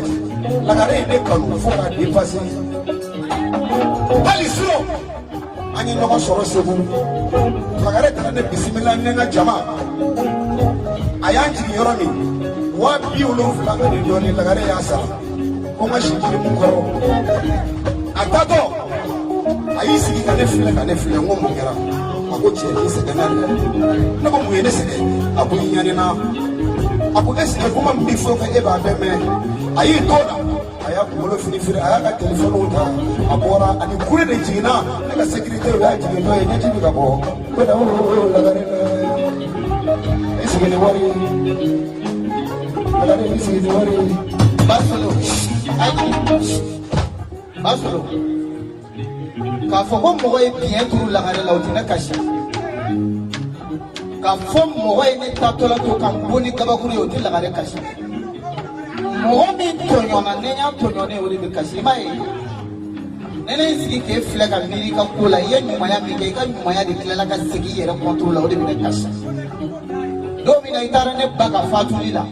Lagare ye ne kanu fo k'a dépasser. Hali surɔ, an ye ɲɔgɔn sɔrɔ Segu. Lagare taara ne bisimila ni n ka jama. A y'an jigin yɔrɔ min, 70,000 ani dɔɔnin, Lagare y'a sara ko n ka si kilimu kɔrɔ. A taatɔ, a y'i sigi ka ne filɛ, ka ne filɛ. N ko mun kɛra? A ko cɛ, i sɛgɛnna dɛ. Ne ko mun ye ne sɛgɛn? A ko i ɲanina. A ko est ce que kuma min bɛ fɔ ko e b'a bɛɛ mɛn? A y'i to la, a y'a kunkolo fini firi, a y'a ka telefɔniw ta, a bɔra ani kure de jiginna. Ne ka sécurité y'a jigin dɔ ye, ɲɛji bɛ ka bɔ ko da o Lagare dɛ, i sigi ni wari ye. Lagare, i sigi ni wari ye. Basolo, ayi, Basolo, k'a fɔ ko mɔgɔ ye biɲɛ turu Lagare la, o tɛ ne kasi. K'a fɔ mɔgɔ ye ne tatɔla to ka n bon ni kabakuru ye, o tɛ Lagare kasi. Mɔgɔ min tɔɲɔna, ne y'a tɔɲɔnen, o de bɛ kasi. I m'a ye, ne ne sigi k'e filɛ ka miiri i ka ko la, i ye ɲumanya min kɛ, i ka ɲumanya de tilala ka segin i yɛrɛ contre la, o de bɛ ne kasi. Don min na i taara ne ba ka fatuli la,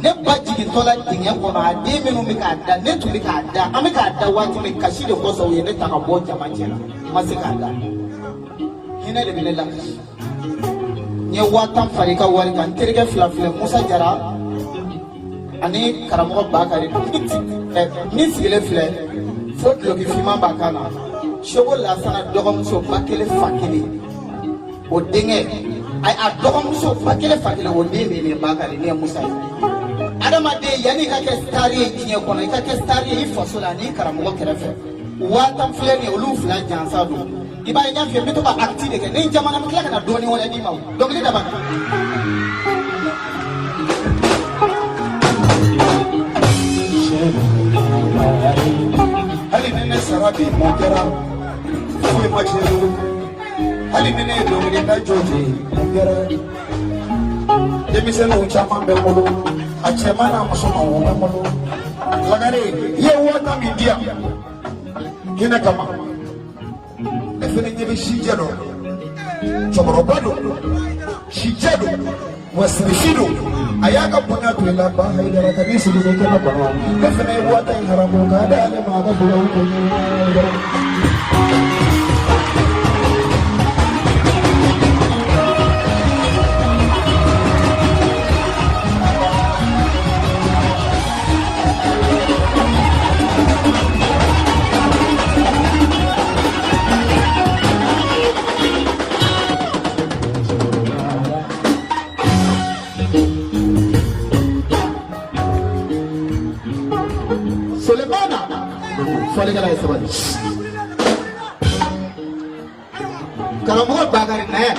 ne ba jigintɔ la dingɛ kɔnɔ, a den minnu bɛ k'a da, ne tun bɛ k'a da, an bɛ k'a da waati min, kasi de kosɔn u ye ne ta ka bɔ jama cɛ la, n ma se k'a da. Hinɛ de bɛ ne lakasi. N ye 10,000 fara i ka wari kan. N terikɛ fila filɛ, Musa Jara ani karamɔgɔ Bakari. Min sigilen filɛ fo duloki finman b'a kan na, Seko Lasana dɔgɔmuso, ba kelen fa kelen, o denkɛ, a dɔgɔmuso, ba kelen fa kelen, o den de ye nin ye, Bakari, ne ye Musa ye. Adamaden, yanni i ka kɛ star ye diɲɛ kɔnɔ, i ka kɛ star ye i faso la ani i karamɔgɔ kɛrɛfɛ. 10,000 filɛ nin ye, olu fila jansa don. I b'a ye, n y'a f'i ye, n bɛ to ka acte de kɛ ni n jamana, n bɛ tila ka na dɔɔnin wɛrɛ d'i ma. O dɔnkili daba. Hali ni ne sara bi, mun kɛra? Foyi ma tiɲɛ. Hali ni ne ye dɔnkili da jɔ ten, mun kɛra? Denmisɛnninw caman bɛ n bolo, a cɛman n'a musoman, o bɛ n bolo. Lagare, i ye 10,000 min di yan hinɛ kama, ne fana ɲɛ bɛ sijɛ dɔ, cɛkɔrɔba don, sijɛ don. Wa sirifi don, a y'a ka bonya to i la. Ba Hayidara ka n'i sigi ni kɛnɛ kɔnɔ, ne fana ye 50,000 in haramu k'a d'ale ma, a ka dugawu kɛ n ye. Sulemana fɔlikɛla ye sabali. Karamɔgɔ Bakari na yan,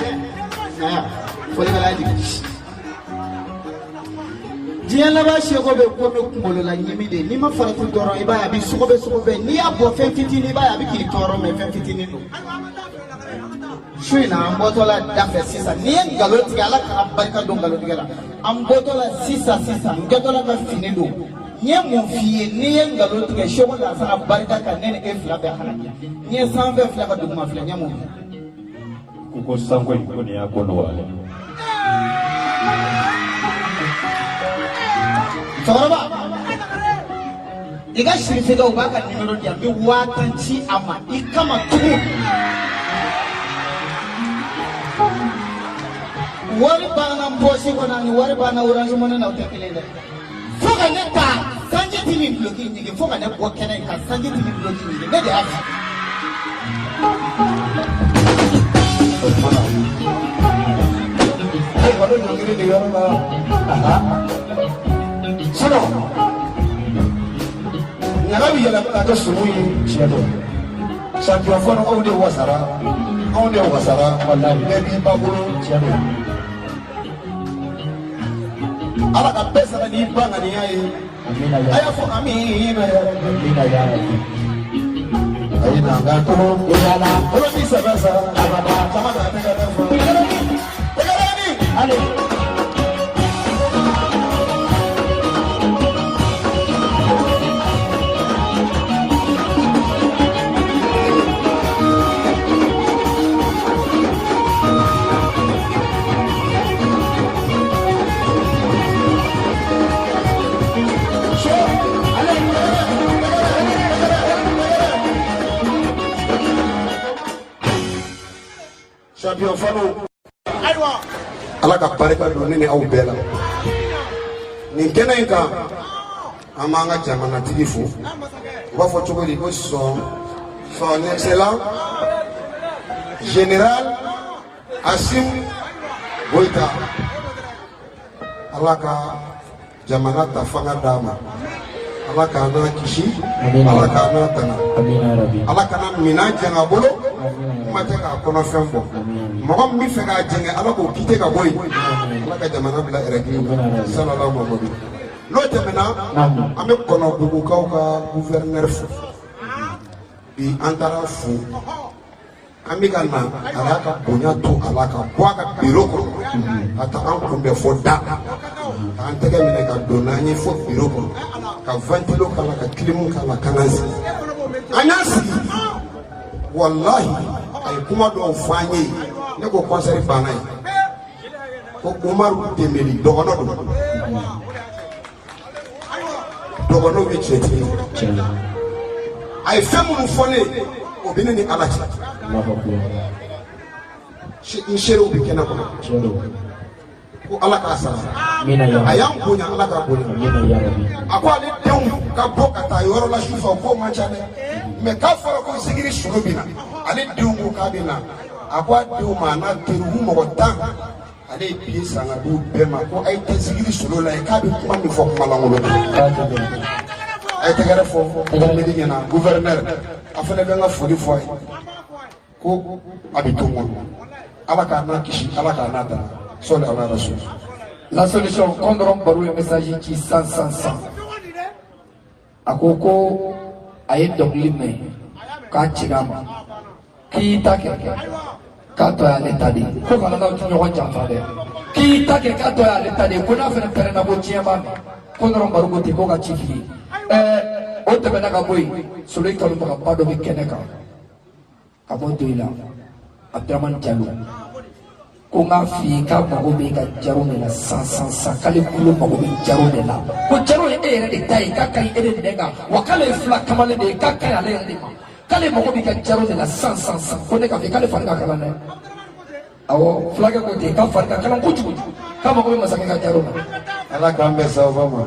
na yan, fɔlikɛla ye jigin. Diɲɛ laban seko bɛ komi kunkolola ɲimi de. N'i ma farati dɔrɔn, i b'a ye a bɛ sɔgɔbɛ sɔgɔbɛ. N'i y'a bɔ fɛn fitinin, i b'a ye a bɛ k'i tɔɔrɔ, mɛ fɛn fitinin don. Su in na, an bɔtɔla da fɛ sisan, n'i ye nkalon tigɛ, Ala kana barika don nkalon tigɛ la. An bɔtɔla sisan sisan, n kɛtɔla ka fini don, n ye mun f'i ye? N'i ye nkalon tigɛ, Seko Lansana barika kan, ne ni e fila bɛɛ halaki. N ye sanfɛ filɛ ka duguma filɛ, n ye mun f'i ye? Ko sanko in, ko nin y'a ko nɔgɔyalen. Cɛkɔrɔba, i ka sirifikɛw b'a ka nimero di yan, n bɛ 50,000 ci a ma i kama tugun. Wari banna n pɔsi kɔnɔ ani wari banna Orange Money na, o tɛ kelen dɛ. Fo ka ne ta, sanji ti nin duloki in ɲigin. Fo ka ne bɔ kɛnɛ in kan, sanji ti nin duloki in ɲigin. Ne de y'a fi. Ayiwa, ne ɲɔngiri nin yɔrɔ la, sinon ɲaga bɛ yɛlɛma ka kɛ sumu ye. Tiɲɛ don, champion fɔlɔ, aw de wasara, anw de wasara, walayi, bɛɛ b'i ba bolo. Tiɲɛ don, Ala ka bɛɛ sara n'i ba ŋaniya ye. A y'a fɔ amiina yarabi. A ye na an ka tɔgɔ olo ni sɛbɛ sara sama ka tɛgɛ dɛ fɔ tɛgɛ ni. Allez. Champion fanu, Ala ka barika don ne ni aw bɛɛ la nin kɛnɛ in kan. An b'an ka jamanatigi fo. U b'a fɔ cogo di ko son excellence général Assimi Goïta, Ala ka jamana ta fanga d'a ma, Ala k'a n'a kisi, Ala k'a n'a tanga, Ala kana minan jɛngɛ a bolo, kuma tɛ k'a kɔnɔfɛn bɔ. Mɔgɔ min bɛ fɛ k'a jɛngɛ, Ala k'o kite ka bɔ yen. Ala ka jamana bila ɛrɛgiri salala Mamadu. N'o tɛmɛna, an bɛ Kɔnɔbugukaw ka gouverneur fo. Bi an taara fo, an bɛ ka na, a y'a ka bonya to a la ka bɔ a ka biro kɔnɔ ka taa an kunbɛn fo da, k'an tɛgɛ minɛ ka don n'an ye fo biro kɔnɔ, ka ventilo k'a la, ka clim k'a la, k'an k'an sigi. An y'an sigi, walahi, a ye kuma dɔw fɔ an ye. Ne ko concert banna yen ko Umaru Dembele dɔgɔnɔ don, dɔgɔnɔw ye tiɲɛtigi ye. A ye fɛn minnu fɔ ne ye, o bɛ ne ni Ala cɛ. N seerew bɛ kɛnɛ kɔnɔ ko Ala k'a sara. A y'an bonya, Ala k'a bonya. A ko ale denw ka bɔ ka taa yɔrɔ la sufɛ, o ko man ca dɛ, mɛ k'a fɔra ko Sigiri Solo bɛ na, ale denw ko k'a bɛ na. A ko a denw ma, a n'a teriw mɔgɔ 10, ale ye billet san ka d'u bɛɛ ma ko a ye taa Sigiri Solo la ye, k'a bɛ kuma min fɔ, kuma lankolon tɛ. A ye tɛgɛrɛ fɔ Dembele ɲɛna. Gouverneur, a fana bɛ n ka foli fɔ a ye ko a bɛ to n kɔnɔ. Ala k'a n'a kisi, Ala k'a n'a tanga, sɔli ala rasul. La solution kɔndɔrɔn baro ye message ci san san san. A ko ko a ye dɔnkili mɛn k'a cira a ma k'i ta kɛ k'a tɔ y'ale ta de ye, ko kana n'aw ti ɲɔgɔn janfa dɛ, k'i ta kɛ k'a tɔ y'ale ta de ye, ko n'a fana pɛrɛnna ko diɲɛ b'a mɛn. Ko dɔrɔn baro ko ten ko ka ci f'i ye. O tɛmɛna ka bɔ yen, Solo kanubagaba dɔ bɛ kɛnɛ kan ka bɔ Doyila, Abdramani Jalo. Ko n k'a f'i ye k'a mago bɛ e ka jaro de la san san san, k'ale kulo mago bɛ jaro de la, ko jaro ye e yɛrɛ de ta ye, k'a ka ɲi e de nɛn kan, wa k'ale ye fila kamalen de ye, k'a ka ɲi ale yɛrɛ de ma, k'ale mago b'i ka jaro de la san san san. Ko ne k'a f'i ye k'ale fari ka kalan dɛ. Awɔ, fulakɛ ko ten, k'a fari ka kalan kojugu, k'a mago bɛ masakɛ ka jaro la. Ala k'an bɛn sababa ma.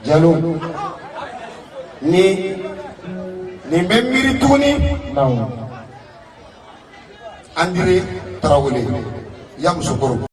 Jalo ni nin bɛ miiri tuguni. Andire Tarawele ya musokɔrɔ.